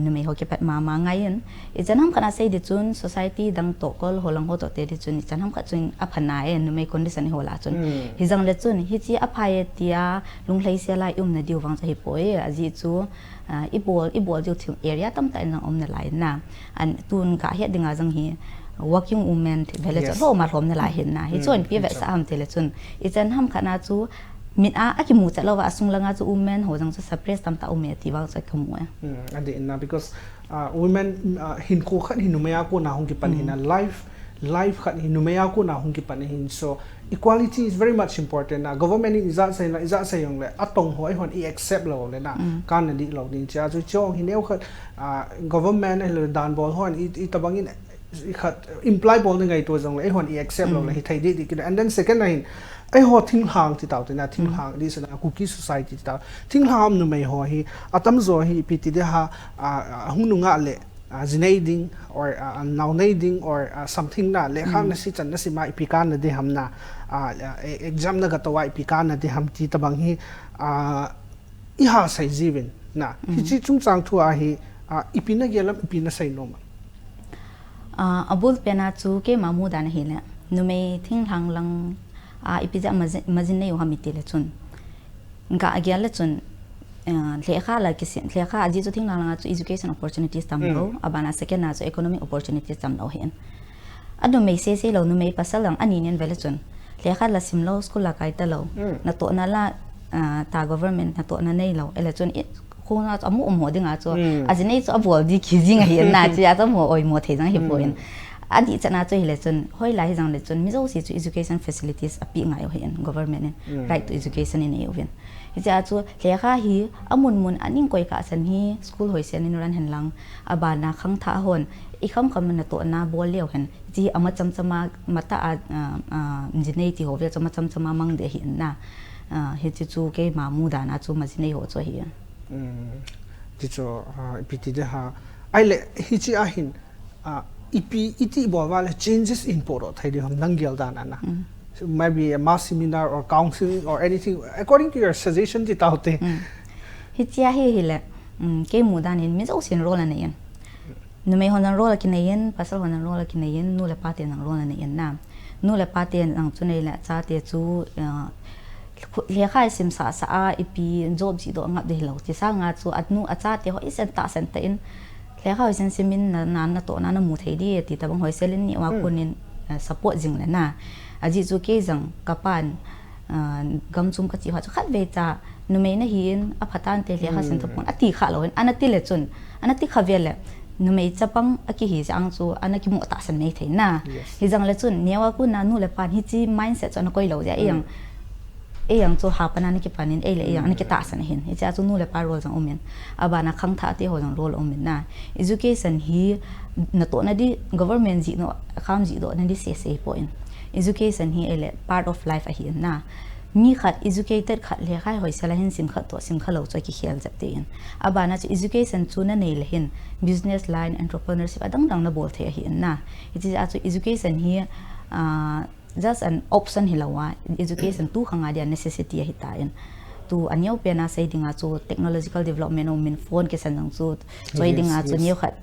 numei ho kipat mama ngai in. Ichan ham khat a sei di chun society dang toh kol ho lang ho toh te di chun ichan ham khat chun apha nai e numei condition ho lah chun. Hijong le chun hiche apha e tia lunglhaisel a i umna diu vang chu ahipoi, ajeh chu ibol, ibol diu thil area tamtah in jong um nalai in na. An tun kahet dinga jong hi working women ti vele chu lhom a lhom nalai ahi in na. Hichu ipi vetsah ham ti le chun ichan ham khat a chu mit a akimu chet louva asung langa chu women ho jong chu suppress tamtah um e ti vang chu kamu e. Adih in na, because women hinkho khat hi numei a kona hung kipan ahi in na, life, life khat hi numei a kona hung kipan ahi in. So equality is very much important na. Government in ijat sei na, ijat sei jong le atong ho eihon i accept lou le na, kana dih lou ding. Chea chu chu hi neo khat government ahilou le danbol hon itobang in khat imply bol na ngaito jong le eihon i accept lou le hithei dih dih kit. And then second a hin eiho thinglhang ti tao te na, thinglhang di sana Kuki society ti tao. Thinglhang a um numei ho hi atamjo hi ipi ti di ham, hung nungah le jinei ding or naonei ding or something na, lekha nasi chan nasi ma ipi kana di ham na, exam nagatou a ipi kana di ham ti tobang hi iha sei jiuvin na. Hiche chungchang thu a hi ipi nagel am, ipi nasei nom am? Abul pen a chu keima mudan ahile numei thinglhang lang a ipi jeh a margin, margin nei u ham iti le chun, gagel le chun lhekha la kisin, lhekha ajeh chu thinglhang langa chu education opportunities tamlou, abana second a chu economic opportunities tamlou ahi in. Anumei sese lou, numei pasal jong ani nin vele chun lhekha la sim lou, school la kai talou, natohna la ta government natohna neilou, ele chun khuna chu amu um ho dinga chu ajinei chu abol di kit jing ahi in na, chea chu amu oimo thei jong ahipoi in. Adih chan a chu hile chun hoilai hijong le chun mi jouse chu education facilities apeh ngai u ahi in, government in right to education in eiuvin. Hichea chu lhekha hi amun mun a ning koi kah chan hi school hoisen in run hen lang, abana khangthah hon ikhamkham natohna bol leu hen, hiche hi ama chamchama matah a jinei ti ho vele chu ama chamchama mang ding ahi in na. Hiche chu keima mudan a chu majinei ho chu ahi. Ti chu ipi ti di ham, ahile hiche a hin ipi iti bol uva le changes ihin podoh thei diu ham nagel dan a na? Maybe a mass seminar or counseling or anything according to your suggestion ti tao te. Hichea hi hile kei mudan in mi jousen role anei in. Numei hon jong role akinei in, pasal hon jong role akinei in, nu le pa ten jong role anei in na. Nu le pa ten jong chu neile achate chu lhekha isim sahsah a ipi job jihdoh ngap ding hilou ti sanga chu anu achate ho isen tahsan tah in lhekha hoisen sim in na, natohna namu thei ding ti tobang hoisel in neiva kon in support jing le na. Ajeh chu kei jong kapan gamchom kache ho chu khatvei cha numei nahi in aphatante lhekha sim tapon ati kha lou in, anati le chun, anati kha vele numei chapang akihi jeh a chu ana kimu tahsan mei thei na. Hijong le chun neiva kon a nu le pan hiche mindset chu ana koi lou jeh a, eijong chu hapan a ana kipan in eile eijong ana kitahsan ahin. Hichea chu nu le pa role jong um in, abana khangthah te ho jong role um in na. Education hi natohna di government jihdoh, kham jihdohna di sese ahipoi in. Education hi ele part of life ahi in na. Mi khat educated khat lhekha hoisel a hin sim khat toh sim kha lou chu akikhel jep te in. Abana chu education chu nanei le hin business line, entrepreneurship adang dang nabol thei ahi in na. Hichea chu education hi just an option hilouva education tu khang a dia necessity ahitan. Tu aneo pen a sei dinga chu technological development um in phone kisan jong chu choi dinga chu neokhat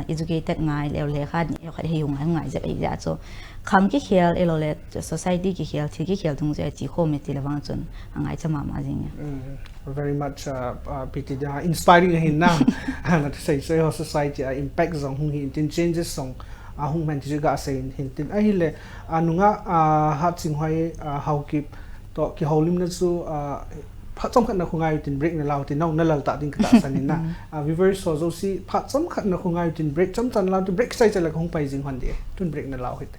educated ngai leu le khat neokhat hiu ngai ngai jep ahijeh a chu khang kikhel ahilou le society kikhel, thil kikhel dungjuia chekhom e ti le vang chun angaicha mama jing e. Very much ipi ti di ham, inspiring ahin na. Nasei sei ho society a impact jong hung hi intin, changes jong ahung hen ti chu gasei in hintin. Ahile nungah Hatching hoi, Haokip toh kihoulimna chu Phat chomkhat na khongai utin break na lau tin, nong na lal ta ding ka tahsan in na. Ah, viewers ho jouse, phat chomkhat na khongai utin break chomcha na lau tin, break chai chai la ka hung pai jing hon ding. Tun break na lau hite.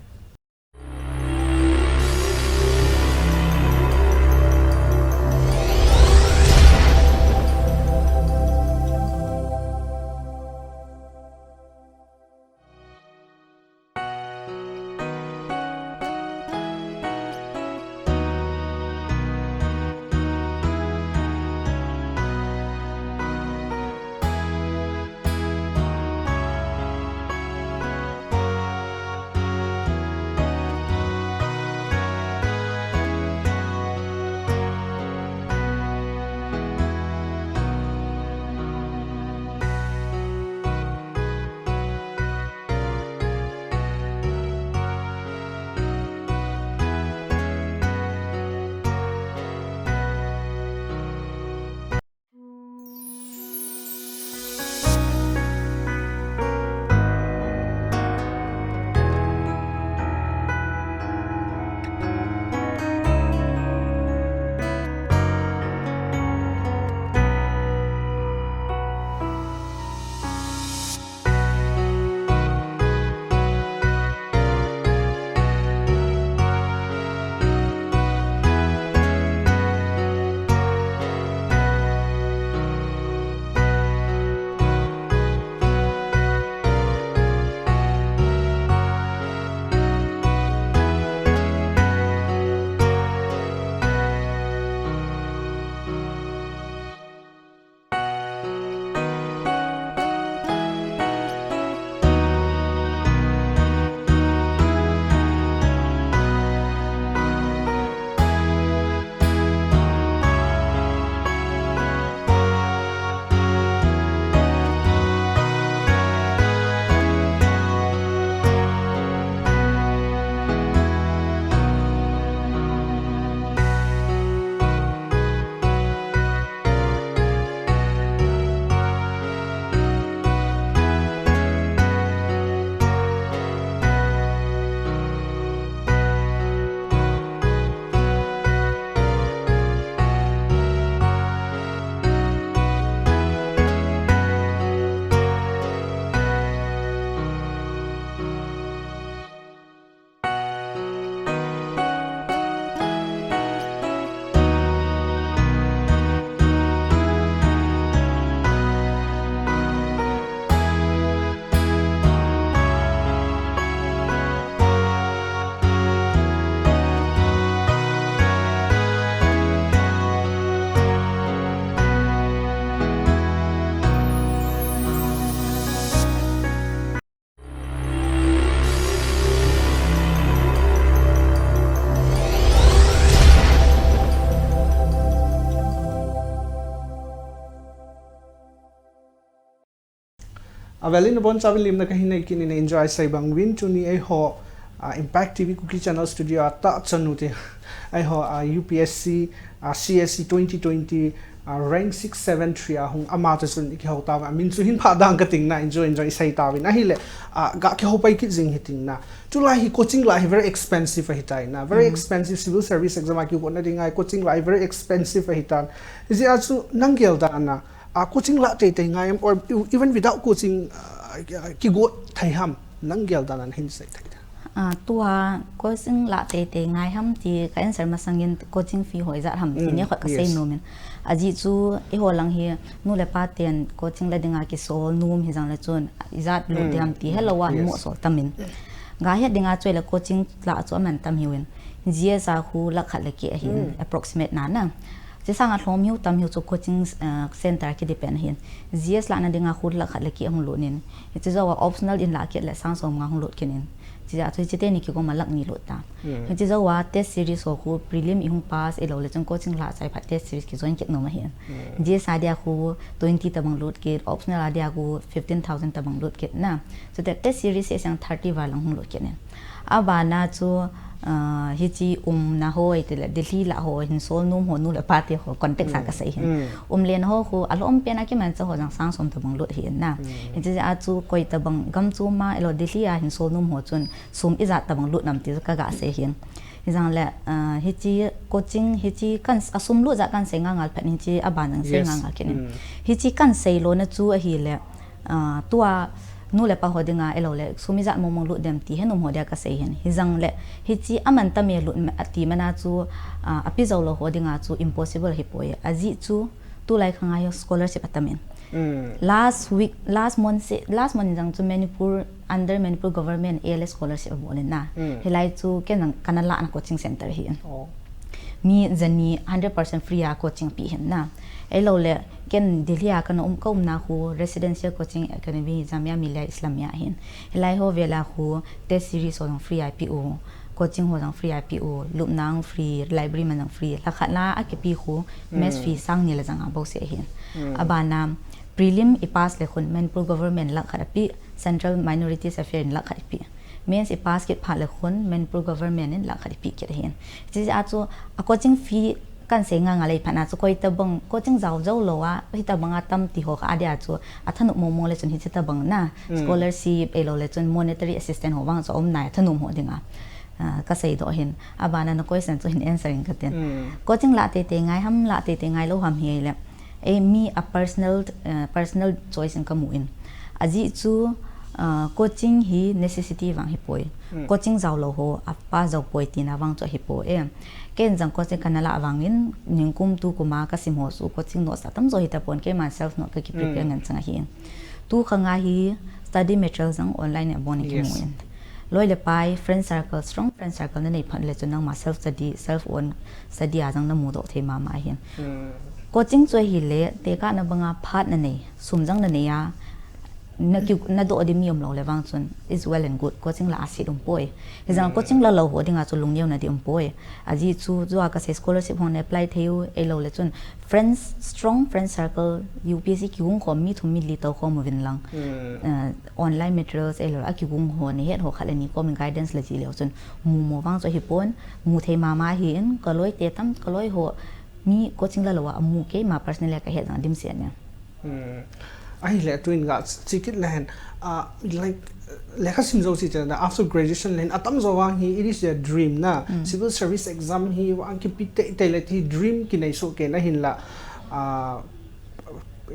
Avel in abon chauvin limna kahin nei kit in, enjoy sei bang uvin. Tuni eiho, ah, Impact T V Kuki Channel Studio a tahchan u te, eiho, ah, U P S C, ah, C S C twenty twenty, ah, rank six seven three a hung, ama chu chun i kihou tauvin, amin chu hin pha dang ka ting na, enjoy, enjoy sei tauvin. Ahile, ah, ga kihou pai kit jing hi ting na. Tulai hi coaching lah hi very expensive ahi tai na, very expensive. Civil service exam a kigo na ding a coaching lah hi very expensive ahi tan. Hijeh a chu nang gel dan a, ah, coaching lah teitei ngai em, or even without coaching, ah, kigo thei ham, nang gel dan a nahin sei thei ta. Ah, tua coaching lah teitei ngai ham ti ka answer masang in, coaching fee ho ijat ham ti ni khat ka sei nom in. Ajeh chu eiho lang hi nu le pa ten coaching lah ding a kisol nom hi jong le chun ijat lut ding ham ti helou a mo sol tam in. Ga het ding a chu le coaching lah chu aman tam hiuvin. G S a khu lakh khat le keh ahin, approximate na na. Chi sang a lhom hiu tam hiu chu coaching, eh, center ki depend ahin. G S lah na ding a khu lakh khat le keh hung lut in. Hichi jou a optional in lah kit le sang som nga hung lut kit in. Chi a chu hichi teni kigom a lakh ni lut ta. Hichi jou a test series ho khu prelim i hung pass ilou le chun coaching lah chai phat test series ki join kit nom ahin. G S a dia khu twenty tabang lut kit, optional a dia khu fifteen thousand tabang lut kit na. Chuteng test series hi sang thirty val lang hung lut kit in. Abana chu, ah, hichi umna ho, iti le Delhi lah ho, hin sol nom ho, nu le pa te ho, contact sa ka sei hin. Umlen ho khu, alhom pen a kimancha ho jong sang som tabang lut hi na. Hichi a chu koi tabang gam chu ma, ilou Delhi a hin sol nom ho chun, sum ijat tabang lut nam ti chu ka ga sei hin. Hijang le, uh, hichi coaching, hichi kan asum lu ja kan sei ngangal phat hichi aban nang sei ngangal kinin. Hichi kan sei lo na chu ahile, uh, tua nu le pa ho dinga elo le sumi ja mong mong lu dem ti henum ho dia ka sei hin. Hijang le hichi aman ta me lu ati mana chu, uh, api jo lo ho dinga chu impossible hi poi. Aji chu tulai khanga hi scholarship atamin. Last week, last month se, last month jang chu Manipur, under Manipur government A L S scholarship abol in na. Hilai chu ken jang kana la na coaching center hi in. Mi jani hundred percent free a coaching pi hin na. Elo le ken Delhi a kana um ka um na khu residential coaching academy Jamia Millia Islamia hin. Hilai ho vela khu test series ho jong free a pi u. Coaching ho jang free a pi u, lupna jang free, library man jang free, lakhat la akipi khu, mess fee sang ni le jang a bo se hin. Abana, prelim i pass le khun, Manipur government lakhat api, Central Minorities Affair in lakhat ipi. Mains i pass kit phat le khun, Manipur government in lakhat ipi kit hin. Chi a chu, a coaching fee kan sei ngangal ei phat na chu, koi tabang, coaching jao jao lo a, hi tabang a tam ti ho kha adia chu, a thanup mong mong le chun hi chi tabang na, scholarship, elo le chun monetary assistance ho vang chu um nai, thanup ho dinga. Ah, ka sei do hin, abana na question chu hin answering ka tin. Coaching la te te ngai ham, la te te ngai lo ham hi le. Ei mi a personal, uh, personal choice in ka mu in. Aji chu, uh, coaching hi necessity vang hi poi. Coaching jao lo ho, a pa jao poi tina vang chu hi poi. Ken jang coaching kana la vang in, ningkum tu kuma ka sim ho su coaching no sa tam jo hi ta pon ke man self no ka ki prepare ngan chang hi. Tu khanga hi study material jang online a bon ki mu in. Loi le pai, friend circle, strong friend circle na nei phat le chu nangma self study, self own study a jang na mu do thei mama hin. Coaching chu hi le, te ka na banga phat na nei, sum jang na nei a, na ki, na do di mi um lo le vang chun, is well and good, coaching la a sit um poi. Hi jang coaching la lo ho dinga chu lung neo na di um poi. Aji chu, chu a ka sei scholarship hong na apply thei u, elo le chun, friends, strong friend circle, U P S C ki gung khom mi thum mi li to khom u vin lang. Uh, online materials elo a kigung ho ni het ho khat le ni komin guidance le chi leo chun mu mo vang chu hi pon mu thei mama hi in ka loi te tam ka loi ho mi coaching la lo a mu keima personally ka het jang dim se ne. Ahile tuin ga chi kit le hen, uh, like lekha sim jo si chana after graduation len atam jo vang hi it is their dream na civil service exam hi vang ki pi te te le ti dream ki nei so ke na hin la, uh,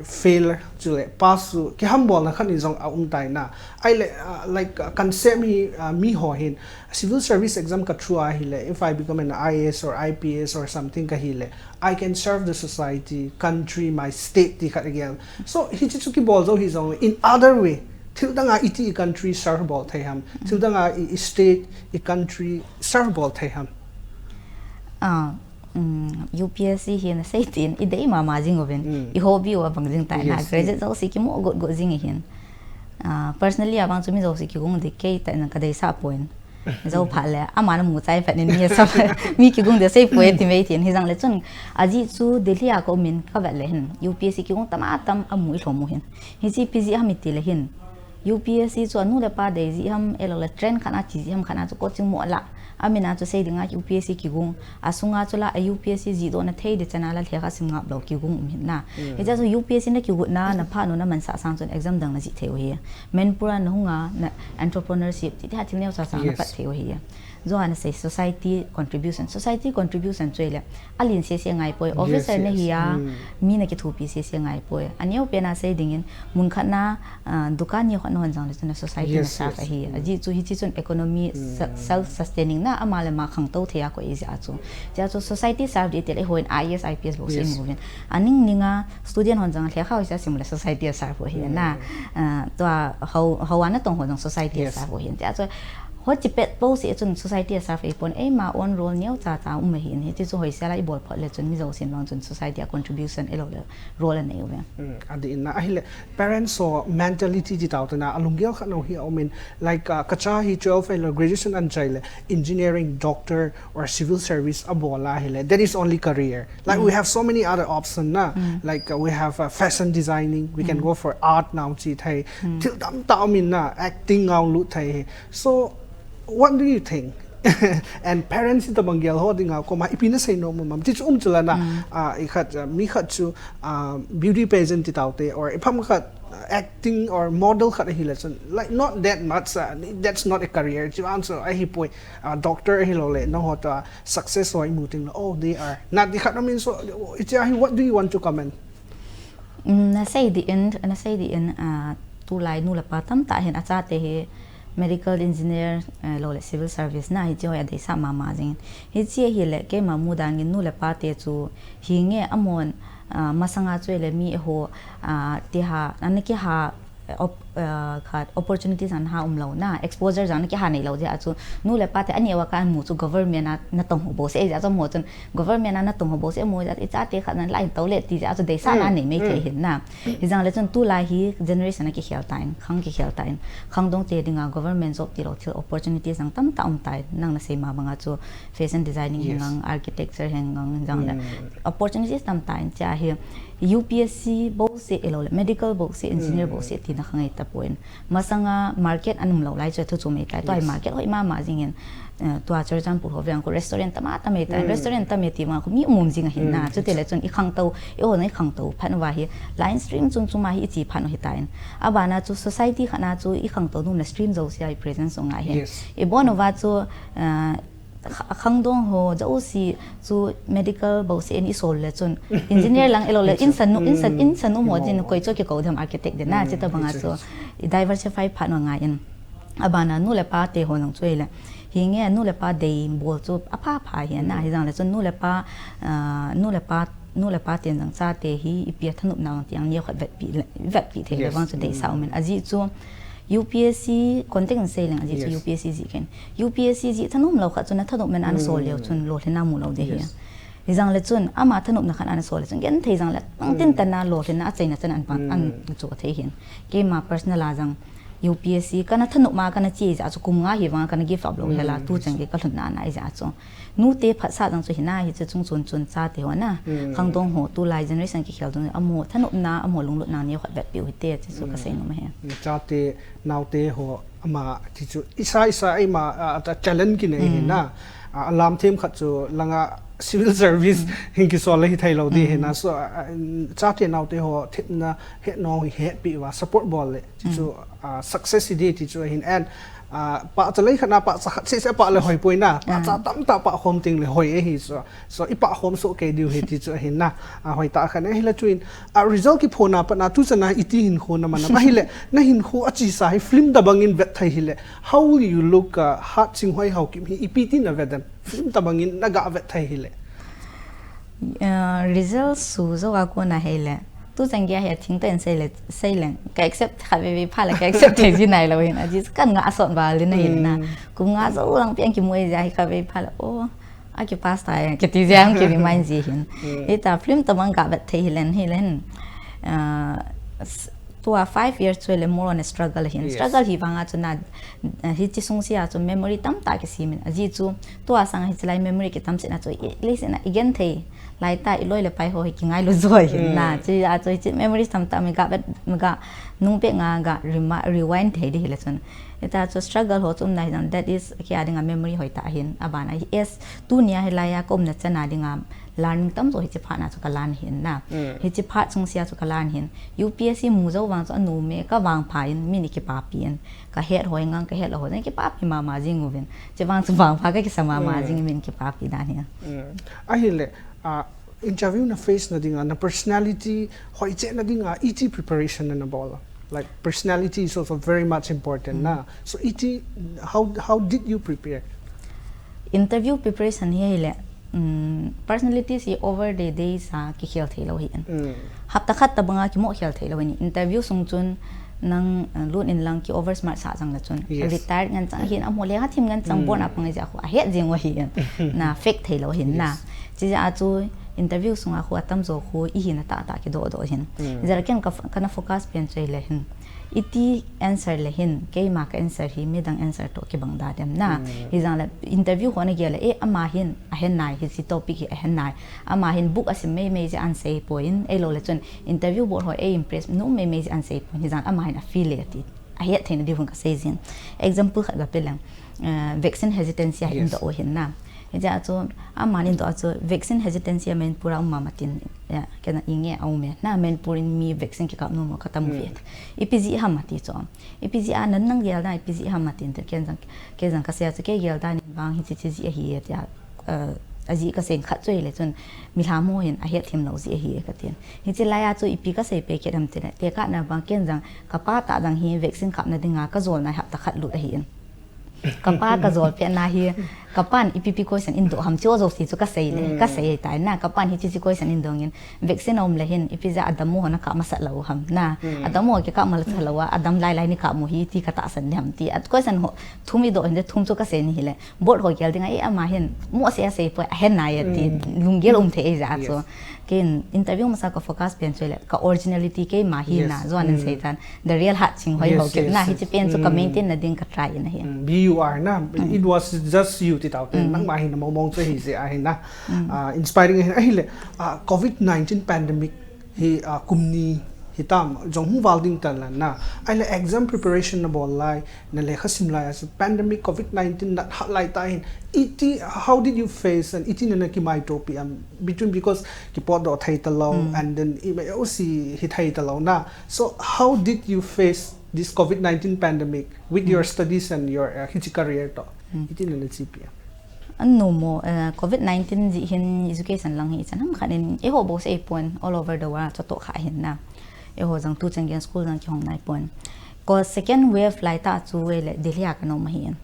fail chu le pass chu ki hambol na khat ni jong a um tai na. Ai le, uh, like, uh, concept hi, uh, mi ho hin civil service exam ka through a hi le, if I become an I A S or I P S or something ka hi le, I can serve the society, country, my state ti khat again. So hi chi chu ki bol jo hi jong in other way thil dang a iti i country serve bol thei ham, thil dang a i, i state i country serve bol thei ham. Ah, um, U P S C hi na sei tin i dei mama jing uvin, i hobby u a bang jing tai na, graduate jo si ki mo got got jing hin. Ah, personally a bang chu mi jo si ki gung di kei tai na ka dei sa point. Zo phat le ama na mu chai phat nin mi sa mi ki gung de sei poi ti mei tin hi jang le chun aji chu Delhi a ko min ka vet le hin U P S C ki gung tam a tam a mu i lhom u hin hi chi pi ji ham i ti le hin U P S C chu anu le pa dei ji ham elo le trend khat a chi ji ham khat a chu coaching mo la a min a chu sei dinga U P S C ki gung a sunga chu la a U P S C ji do na thei de chana la lhekha sim ngap lo ki gung um hin na hi cha chu U P S C na ki gut na na pha no na man sa sang chun exam dang na ji thei u hi Manipur a na hunga na entrepreneurship ti ti ha thil neo sa sa na pat thei u hi. Johan a sei society contribution, society contribution chu ile alin se se ngai poi, officer na hi a mi na kithupi se se ngai poi. A neo pen a sei dingin mun khat na, ah, dukan neo khat na hon jang le chun a society na serve ahi. Aji chu hi chi chun economy self sustaining na ama le ma khang to thei a ko i ja chu. Ja chu society serve di te le hoin I A S I P S bo se mu vin. A ning ning a student hon jang le kha ho sa sim le society a serve hi na. Ah, to a ho ho ana tong ho jang society a serve hi. Ja chu Ho chi pet po si chun society a serve pon eima own role neo cha cha um hi in hi ti chu hoi sela i bol phot le chun mi jo sin long chun society a contribution elo le role a nei u ve. Hmm, a di in na ahile parents ho mentality ti tau te na a lunggel khat no hi a um in like uh, ka cha hi twelve elo graduation an chai le engineering doctor or civil service a bol a hi le that is only career. Like we have so many other options na. Like uh, we have uh, fashion designing, we can go for art now chi thai. Thil tam ta um in na acting ngau lu thai. So what do you think? And parents ita bang gel ho dinga koma ipi na sei nom mam ti chu um chu la na. Ah, i khat uh, mi khat chu uh, beauty pageant ti tau te or i pham khat acting or model khat ahile chun, like, not that much, uh, that's not a career. Chu ang chu ahipoi, uh, doctor ahilou le, nangho toh success ho imu teng le, oh, they are. Na di khat na min so, ichi ahi, what do you want to comment? Um, na sei di in, na sei di in, uh, tulai nu le pa tamtah hin achate hi medical engineer, uh, lou le civil service na hichi ho adeisah mama jing. Hichi ahile keima mudan in nu le pa te chu hinge amon, uh, masanga chu le mi ho, uh, ti ha, ana kiha, op, uh, khat opportunities ana ha umlou na, exposure jong ana kiha neilou jeh a chu nu le pa te aneo a kamu chu government a natong ho bouseh jeh a chu mo chun government a natong ho bouseh mo jeh a ichate khat nan lai tou le ti jeh a chu deisahna nei mai thei hin na. Hijong le chun tulai hi generation a kikhel tan, khang kikhel tan, khangdong te dinga government job tilou thil opportunities jong tamtah um tan, nang na sei ma banga chu fashion designing hi ngang, architecture hi ngang, jong le opportunities tamtah in cha hi U P S C bouseh ilou le medical bouseh, engineer bouseh tina khangai tapon. Masanga market ana umlou lai chu thu chu mai tai. Tua hi market hoi mama jing in, uh, tua Churachandpur ho veng khu restaurant tama tama tai. Restaurant tama ti ma khu mi um um jing ahin na. Chuti le chun ikhangtou, eiho na ikhangtou phat uva hi line stream chun chu ma hi ichi phat u hitan. Abana chu society khat na chu ikhangtou nom le stream jousea i presence u ngai hin. Ibon uva chu, uh, kha-, khangdong ho jouse chu medical bouseh in isol le chun engineer lang ilou le insan nu, insan, insan nu mo jin koi chu kikou dem architect din na, chita banga chu i diversify phat u ngai in. Abana nu le pa te ho jong chu ile hinge nu le pa dei bol chu apha pha hi na, hijong le chun nu le pa, uh, nu le pa, nu le pa ten jong chate hi ipi a thanopna jong ti ang neo khat vetpi le, vetpi thei le vang chu deisah umin. Ajeh chu U P S C context in sei leng, ajeh chu U P S C jeh ken. U P S C jeh thanom lou khat chun athanom men ana sol leu chun lolhinna mu lou ding ahi. Hijong le chun ama thanopna khat ana sol le chun genthei jong le tangtin tana lolhinna achaina chan an pan an chu thei hin. Keima personal a jong U P S C kana thanop ma kana che jeh a chu kum nga hi vang kana give up lou hela tu chang ke kalhun na na jeh a chu. Nute phatsah jong chu hina hi chu chung chun chun chate ho na. Khangdong ho tulai generation kikhel dong amo thanopna amo lunglutna neo khat vetpi u hite chu chu kasei nom ahi. Chate naote ho ama ti chu isa isa eima, a, a challenge kinei hi na. A, alam them khat chu langa civil service hin kisol le hithei lou ding hi na. So, a, a, chate naote ho thepna hetnom hi hetpi uva support bol le ti chu, a, success hi ding ti chu ahin. And, a, pahcha lei khat na pahcha khat seh seh pah le hoi poi na. Pahcha tamtah pah khom teng le hoi ahi. So, so ipah khom soh kei diu ahi ti chu ahin na. A, hoitah khat ahile chuin, a, result kiphona pat na tu chan a iti hinkho na man a ahile, na hinkho achesa hi film tabang in vet thei hile, how will you look, a, Hatchinghoihao Kim hi ipi ti na vet dem? Film tabang in naga vet thei hile. Uh, result su jou a kona hile. Tu chang gei hi athing tah in sei le, sei leng. Ka accept khatvei vei phat le, ka accept thei ji nailou hin. Ajeh chu kana asot val in ahin na. Kum nga jou lang pi ang kimu e jeh a hi khatvei phat le. Oh, akipass tai, kiti jeh a ki remind ji hin. Hita film tabang ga vet thei hilen, hilen. Uh, s-, tua five years chu le more on a struggle hin. Struggle hi vang a chu na, uh, hiche sung sia chu memory tamtah kisem in. Ajeh chu tua sang hiche lai memory kitam sena chu i, le sena i genthei. Lai ta i loi le pai ho hi kingailu joi hin na. Chu a chu hiche memories tamtah mi ga vet, mi ga nung pe nga ga rema-, rewind thei di hile chun. Hita chu struggle ho chu umna hi jong, that is, kei a dinga memory hoitah hin, abana hi, yes, tunia hilai a ka umna chan a dinga learning tamjo hiche phat na chu ka learn hin na. Hiche phat sung sia chu ka learn hin. U P S C mu jou vang chu anom e, ka vangpha in, min i kipapi in. Ka het hoi ngang, ka het lou ho jong, kipapi mama jing uvin. Hiche vang chu vangpha ka kisa mama jing, min kipapi dan hi. Ahile, a, interview na face na dinga, na personality hoicheh na dinga, iti preparation na na bol a? Like, personality is also very much important na. So, iti, how, how did you prepare? Interview preparation hi ahile, um, personality si over the days a kikhel thei lou hi in. Hapta khat tabanga kimo khel thei lou hi in. Interview sung chun nang, uh, lut in lang ki over smart sa jang le chun. Retire ngan chang hin, amo le ha thim ngan chang bon a pang jeh a khu ahet jing u hi in. Na fake thei lou hin na. Chijeh a chu interview sunga khu atamjo khu i hina tahtah kidoh doh hin. Jeh a ken ka, kana focus pen chu ahile hin. Iti answer le hin, keima ka answer hi midang answer toh kibang da dem na. Hijang le interview ho na gel le, eh, ama hin ahen nai, hiche topic hi ahen nai. Ama hin book asim mei mei jeh a asei poi in, ahilou le chun interview board ho ei impress nom mei mei jeh a asei poi in, hijang ama hin a feel le ati. Ahet theina diu hin ka sei jin. Example khat ga pe leng, uh, vaccine hesitancy a hin doh u hin na. Hijeh a chu, amani in toh a chu vaccine hesitancy a Manipur a um mama tin, ya, kei na inge a um e. Na Manipur in mi vaccine kikap nom kha tam ve. Ipi jeh ham ati chu. Ipi jeh a nang nang gel dan ipi jeh ham atin te kei jong, kei jong ka sei a chu kei gel dan in vang hiche hiche jeh ahi e tia, eh, ajeh ka sei khat chu ahile chun milham ho hin ahet thim lou jeh ahi e katin. Hiche lai a chu ipi ka sei peh kit ham tile, tekah na vang kei jong ka pa tah jong hi vaccine kapna dinga ka jolna hapta khat lut ahi in. Ka pa ka jol peh na hi, ka pan ipi ipi question in doh ham chu jouse chu ka sei le, ka sei tai na, ka pan hiche hiche question in dong in, vaccine a um le hin, ipi jeh a adammo ho na kap masat lou ham na, adammo ho kikap masat lou a, adam lai lai ni kap mo hi ti ka tahsan le ham ti, a question ho, thum i doh hin le thum chu ka sei ni hile, board ho gel dinga, e ama hin, mo sei a sei poi, ahen nai e ti, lunggel um thei e jeh a chu. Kei in interview masa ka focus pen chu le, ka originality keima hi na, Johan in sei tan, the real Hatching Hoihao kiti na, hiche pen chu ka maintain na ding ka try in ahi. Mm, B U R na, it was just you ti tau te, nangma hi na mong mong chu ahi jeh ahi na. Ah, inspiring ahi, ahile, ah, covid nineteen pandemic hi, ah, kum ni hitam, jong hung val ding tan la na. Ahile exam preparation na bol lai, na lekha sim lai, as a pandemic, covid nineteen na hat lai tah hin, iti, how did you face and iti na na kimaito pi am between, because kipot doh thei talou, and then i mai o si hi thei talou na. So how did you face this covid nineteen pandemic with your studies and your, uh, hiche career toh? Iti na na chi pi am. An no mo, eh, covid nineteen jeh hin education lang hi chan ham khat in, eiho bou seh pon all over the world chu toh kha hin na. Eiho jong tu chan gei school jong kihong nai pon. Ko second wave lai tah chu ei le Delhi a ka nom ahi in.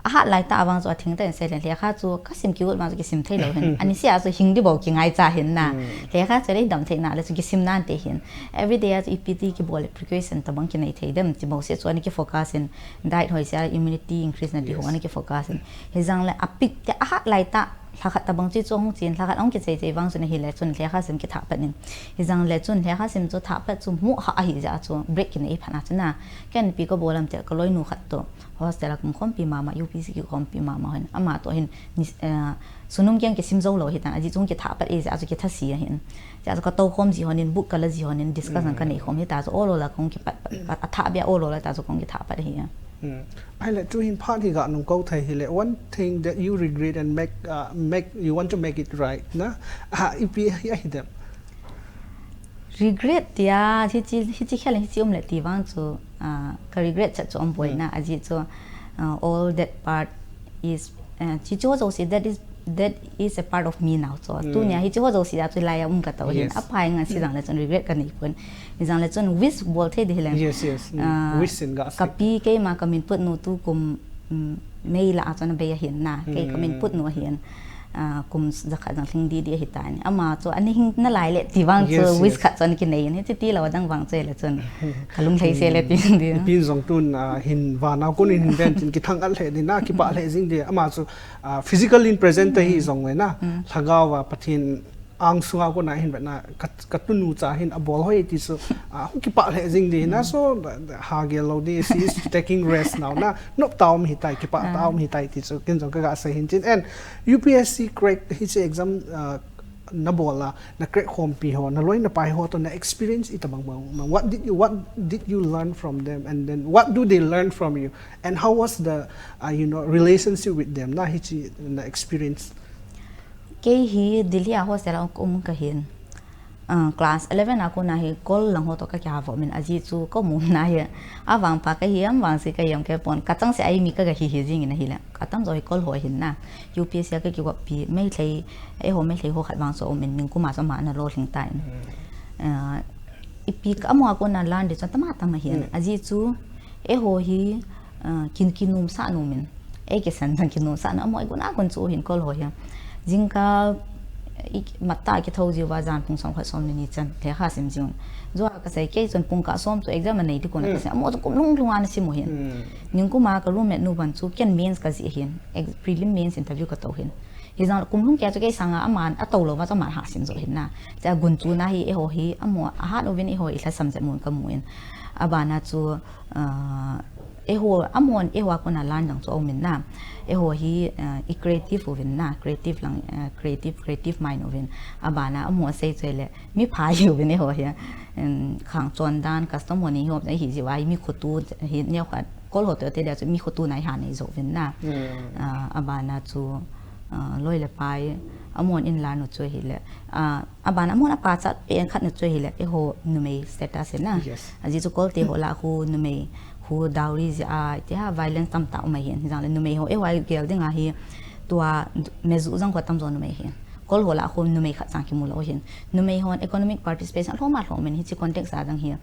Ahat lai tah vang chu atheng tah in sei le lekha chu ka sim kigot vang chu kisim thei lou hin. Ani sia chu hing di bou kingaicha hin na. Lekha chu le dam thei na le chu kisim nan te hin. Every day a chu ipi ti kibol le precaution tabang kinei thei dem ti bou seh chu ani ki focus in. Diet hoi sia immunity increase na di ho ani ki focus in. Hijong le apeak te ahat lai tah, lhakhat tabang chi chu hung chin, lhakhat hung kichei chei vang chun ahile chun lekha sim kithah pat in. Hijong le chun lekha sim chu thah pat chu mu ha ahi jeh a chu break kinei phat na chu na. Ken ipi ka bol am ti le ka loinu khat toh hostel a kum khompi mama, U P C kikhompi mama hin. Ama toh hin ni, eh, sunung kiang kisim jou lou hitan, ajeh chu hung kithah pat e jeh a chu kitha si ahin. Jeh a chu ka tou khom ji hon in, book ka la ji hon in, discussion ka nei khom hita chu ol ol a kong kipat pat, pat, athah bia ol ol a ta chu kong kithah pat ahi a. Ahile, tu hin phat hi ga nung kou thei hile, one thing that you regret and make, uh, make, you want to make it right, na? Ah, ipi hi ahi dem? Regret tia, hichi, hichi khel, hichi um le ti vang chu, ah, ka regret chat chu um poi na, ajeh chu, ah, all that part is, ah, chi chu ho jouse, that is, that is a part of me now. So, tunia hichi ho jouse a chu lai a um ka tou hin. Yes. Aphai ngan si jong le chun regret ka nei pon. Hijong le chun wish bol thei di hile. Yes, yes. Mm. Ah, wish in ga ka pi keima ka min put nu tu kum, mm, May la a chun abei ahin na. Kei ka min put nu ahin. Ah, kum jakhat jong lhing di di ahi tan. Ama chu ani hing nalai le ti vang chu wish khat chu ani kinei in. Hichi ti lou dang vang chu le chun. Ka lung lhai se le ti di. Ipi jong tun, ah, hin vana kon in hin ven tin kithang at le di na, kipah le jing di. Ama chu, ah, physical in present ahi jong le na. Lhagao a Pathen angsunga kona hin vetna ka, ka tunu cha hin abol hoi ti chu, ah, hung kipah le jing di na, so, ha gel lou di, she is taking rest now na, nop ta um hitai, kipah ta um hitai ti chu, ken jong ka ga sei hin tin. And U P S C crack hichi exam, ah, na bol a, na crack khompi ho, na loi na pai ho toh na experience ita bang bang, what did you, what did you learn from them, and then what do they learn from you, and how was the, uh, you know, relationship with them, na hichi na experience? Kei hi Delhi a hostel a um ka hin. Ah, class eleven a kona hi kol lang ho toh ka kihah vo min ajeh chu ka um na hi. Avang pa ka hi am vang si ka hi am ka pon ka chang se ai mi ka ga hi hi jing in ahile. Ka tam jo hi kol ho hin na. U P S C a ka kigop pi Meitei, eiho Meitei ho khat vang chu um in ningkum a chu ama na lolhing ta in. Ah, ipi ka amo a kona learn di chu tama tama hin. Ajeh chu eiho hi, ah, kin, kinomsa nom in. Ei kisan jong kinomsa na amo ei gun a gun chu hin kol ho hi. Jingkah i, matah kithou jiu va jan pung som khat som ni ni chan lekha sim jiu. Jua ka sei kei chun pung kah som chu exam anei di kon ka sei. Amo chu kum lhung lhung a ana sim u hin. Ningkum a ka roommate nu vang chu ken mains ka jih hin. Ex-, prelim mains interview ka tou hin. Hijong kum lhung kei chu kei sanga aman atou lou va chu aman ha sim jo hin na. Cha gun chu na hi eiho hi amo ahat uvin eiho i lhasam jep mun ka mu in. Abana chu, ah, eiho, amon eiho a kona learn jong chu um in na. Eiho hi, ah, i creative uvin na, creative lang, ah, creative, creative mind uvin. Abana amo sei chu le, mi pha hi uvin eiho hi. Um, khang chon dan, custom ho nei ho, hi jiu a, mi khotu, hi neo khat, kol ho toh te dia chu mi khotu na i ha nei jo uvin na. Ah, abana chu, Ah, loi le pai, amahon in la nu chu ahile. Ah, aban amahon apachat pen khat nu chu ahile, eiho numei status in na. Yes. Ajeh chu Kolte ho lah khu numei khu dowry jeh a, iti ham violence tamtah um ahin. Hijongle numei ho, eiho a gel ding ahi, tua meju jang khu atamjo numei ahin. Kol ho lah khu numei khat chang kimu lou ahin. Numei hon economic participation alhom alhom in hiche context a jang hi.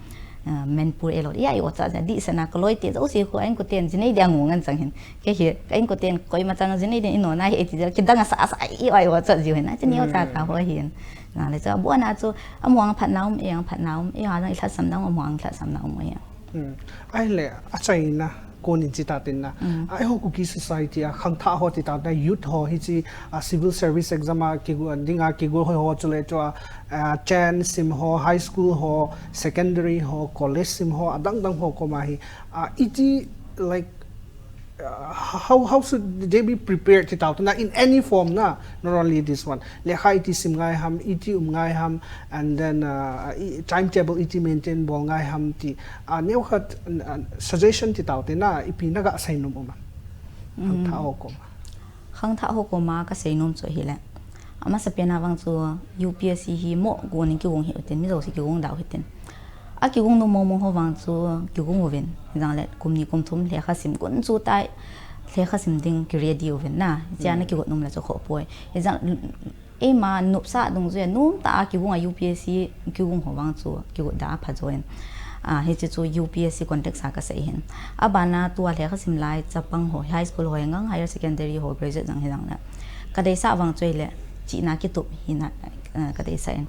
Ah, Manipur elo, iya i ocha ja, di sana ka loi te, jo si khu a inkoten, jinei dia ngu ngan chang hin. Kei hi, ka inkoten, koima chang jinei dia ino na hi, ti ja, kidang asa, asa, i oi ocha jiu hin, a, ti ni ocha ka ho hin. Na le cha, bu na chu, amuang phat na um, e ang phat na um, e ha jang i lhasam na um, amuang lhasam na um, e. Hmm. Ahile, achaina, konin chi ta tin na. Mm. Eiho Kuki society a, khangthah ho ti ta na, youth ho, hiche, a, civil service exam a, kigu, ding a, kigu ho, ho, chule chu a, a, chen sim ho, high school ho, secondary ho, college sim ho, adang dang ho koma hi. A, iti, like, uh, how, how should they be prepared ti ta na in any form na, not only this one. Lekha iti sim ngai ham, iti um ngai ham, and then, uh, i-, timetable iti maintain bol ngai ham ti. Uh, neo khat, uh, suggestion ti ta na, ipi na ga sei nom um am. Mm. Khangthah ho koma. Khangthah ho koma ka sei nom chu ahile. Amasa pen a vang chu U P S C hi mo gon in kigong hih u tin, mi jouse kigong da u hih tin. A kigong nom mong mong ho vang chu kigong uvin. Hijongle kum ni kum thum lekha sim gunchu tah lekha sim ding ki ready uvin na. Hiche a na kigot nom le chu khoh poi. Hijong eima nopsah dungjuia nom tah a kigong a U P S C kigong ho vang chu kigot da a pha jo in. Ah, hiche chu U P S C context a ka sei hin. Aban a tua lekha sim lai chapang ho, high school ho, ngang higher secondary ho, graduate jang hijongle. Ka deisah vang chu ahile, chihna kitup hi na, ah, ka deisah in.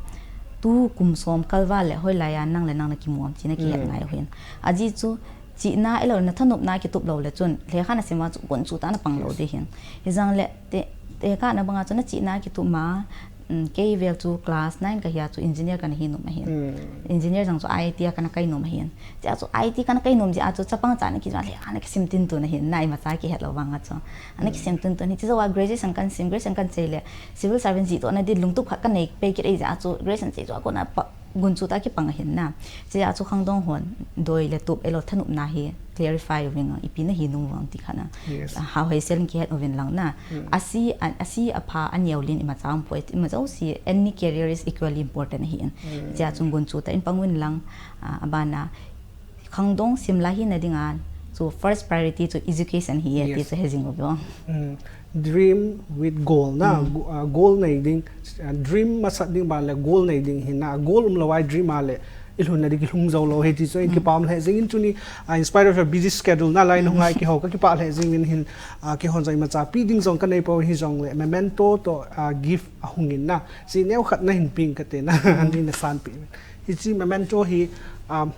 Tu kum som kal val le hoilai a nang le nang na kimu am ti na kihet ngai u hin. Ajeh chu, chihna elo na thanopna kitup lou le chun, lekha na sim vang chu gunchu tah na pang lou ding hin. Hijongle, te, tekah na bang a chu na chihna kitup ma, um, kei vel chu class nine ka hi a chu engineer ka na hi nom ahin. Mm. Engineer jang chu I T a ka na kai nom ahin. Ti a chu I T ka na kai nom jeh a chu chapang cha na kijong le a na kisim tin tun ahin, na imacha kihet lou vang a chu. A na kisim tin tun hi, ti jo a graduation kan sim, graduation kan sei le civil servant ji toh na din lungtup khat ka nei pei kit ahi jeh a chu graduation sei jo a kon a pa, gunchu tah kipang ahin na. Hiche a chu khangdong hon doi le tup elo thanopna hi clarify uvin lang, ipi na hi nom vang ti khat na. Yes. Ah, hao hei sel in kihet uvin lang na. Mm. A si, a, a si a pha a neo lin imacha um poi, imacha u si, any career is equally important ahin. Mm. Hiche a chun gunchu tah in pang uvin lang, ah, aban a khangdong sim la hina ding a chu first priority chu education hi e ti chu he jing u vin. Mm. Dream with goal na, go-, ah, goal nei ding, ah, dream masat ding ban le goal nei ding hi na, goal um lou a i dream a le, i lhun na ding kilhung jou lou hi ti chu, in kipah lheh jing in tuni, ah, in spite of your busy schedule na lai nung a i kihou, ka kipah lheh jing in hin, ah, kihon jong imacha pi ding jong ka nei poi hijongle, memento toh, ah, gift ahung in na, hiche neo khat na hin ping kate na, ani na san pi. Hiche memento hi, ah,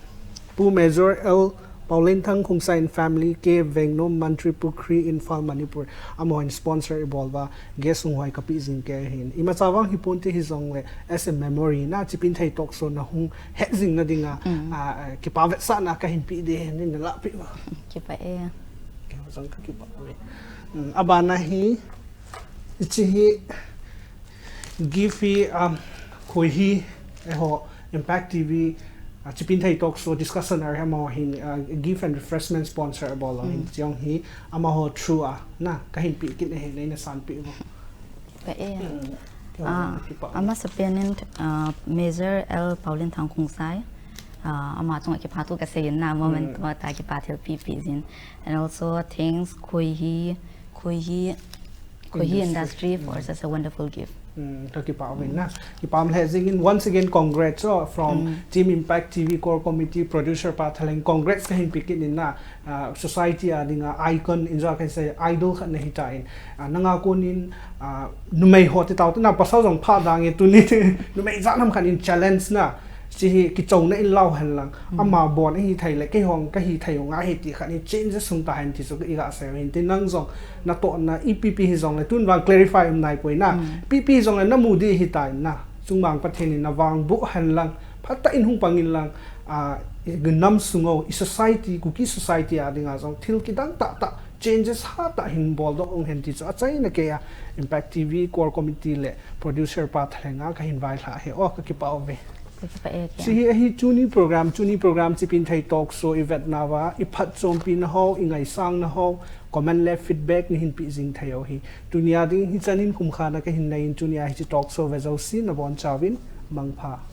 Pu Major L Paulin Thang Khongsai and family, K Vengnom, Mantripukhri, Imphal, Manipur. Amahon sponsor ibol uva, guest hung hoi kapeh jing kei hin. Imacha vang hipon te hijongle, as a memory na, Chipinthei Talk Show na hung het jing na dinga, mm, ah, ah, kipah vetsahna kahin pe ding hin, na lah peh uva. Kipah e. Kei jong kakipah uve. Mm, aban a hi, hiche hi, Gift hi, um, koi hi, eiho, Impact T V, uh, Chipinthei Talk Show discussion a hi amaho hin, uh, gift and refreshment sponsor abol lou hin, mm, chujong hi, amaho through a, na, kahin pe kit ahi, na, na san pe uvo. Ka e. Mm, ah, kipah. Amasa pen in, uh, Major L Paulin Thang Khongsai, uh, ama chunga kipah thu kasei in na, moment, mm, tua tah a kipah thilpeh peh jin. And also, thanks, koi hi, koi hi, Koi hi industry. Industry for, mm, such a wonderful gift. Mm, kakipah uve na. Kipah lheh jing in, once again, congrats, oh, from, mm, Team Impact T V Core Committee, producer pa thalheng, congrats kahin pe kit in na, ah, society a dinga icon, in jo a kahin sei, idol khat nahi tan, ah, nanga kon in, ah, numei ho ti tau te na, pasal jong pha dang e tuni, numei jat ham khat in challenge na, Hiche hi kichouna in lau hen lang. Mm. Ama bon ahi thei le, keihon kahi thei u ngai ahi ti khat hi changes hung ta hen ti chu i ga sei u hin. Tin nang jong natohna ipi pi hijongle tun vang clarify um nai poi na. Mm. Ipi pi hijongle namu ding ahi tan na. Chungmang Pathen in navangboh hen lang. Phatah in hung pang in lang. Ah, i nam sung u, i society, Kuki society a dinga jong thil kidang tah tah, changes hatah hin boldoh ung hen ti chu achaina kei a Impact T V Core Committee le producer pa thalheng a kahin vailhah ahi. Oh, kakipah uve. Hiche hi ahi tuni program, tuni program Chipinthei Talk Show i vetnauva, i phatchompi nahou, i ngaisang nahou, comment le feedback nei hin pe jing thei u hi. Tunia ding hichan in khumkhana kahin nei in, tunia hiche talk show ve jouse nabonchauvin mangpha.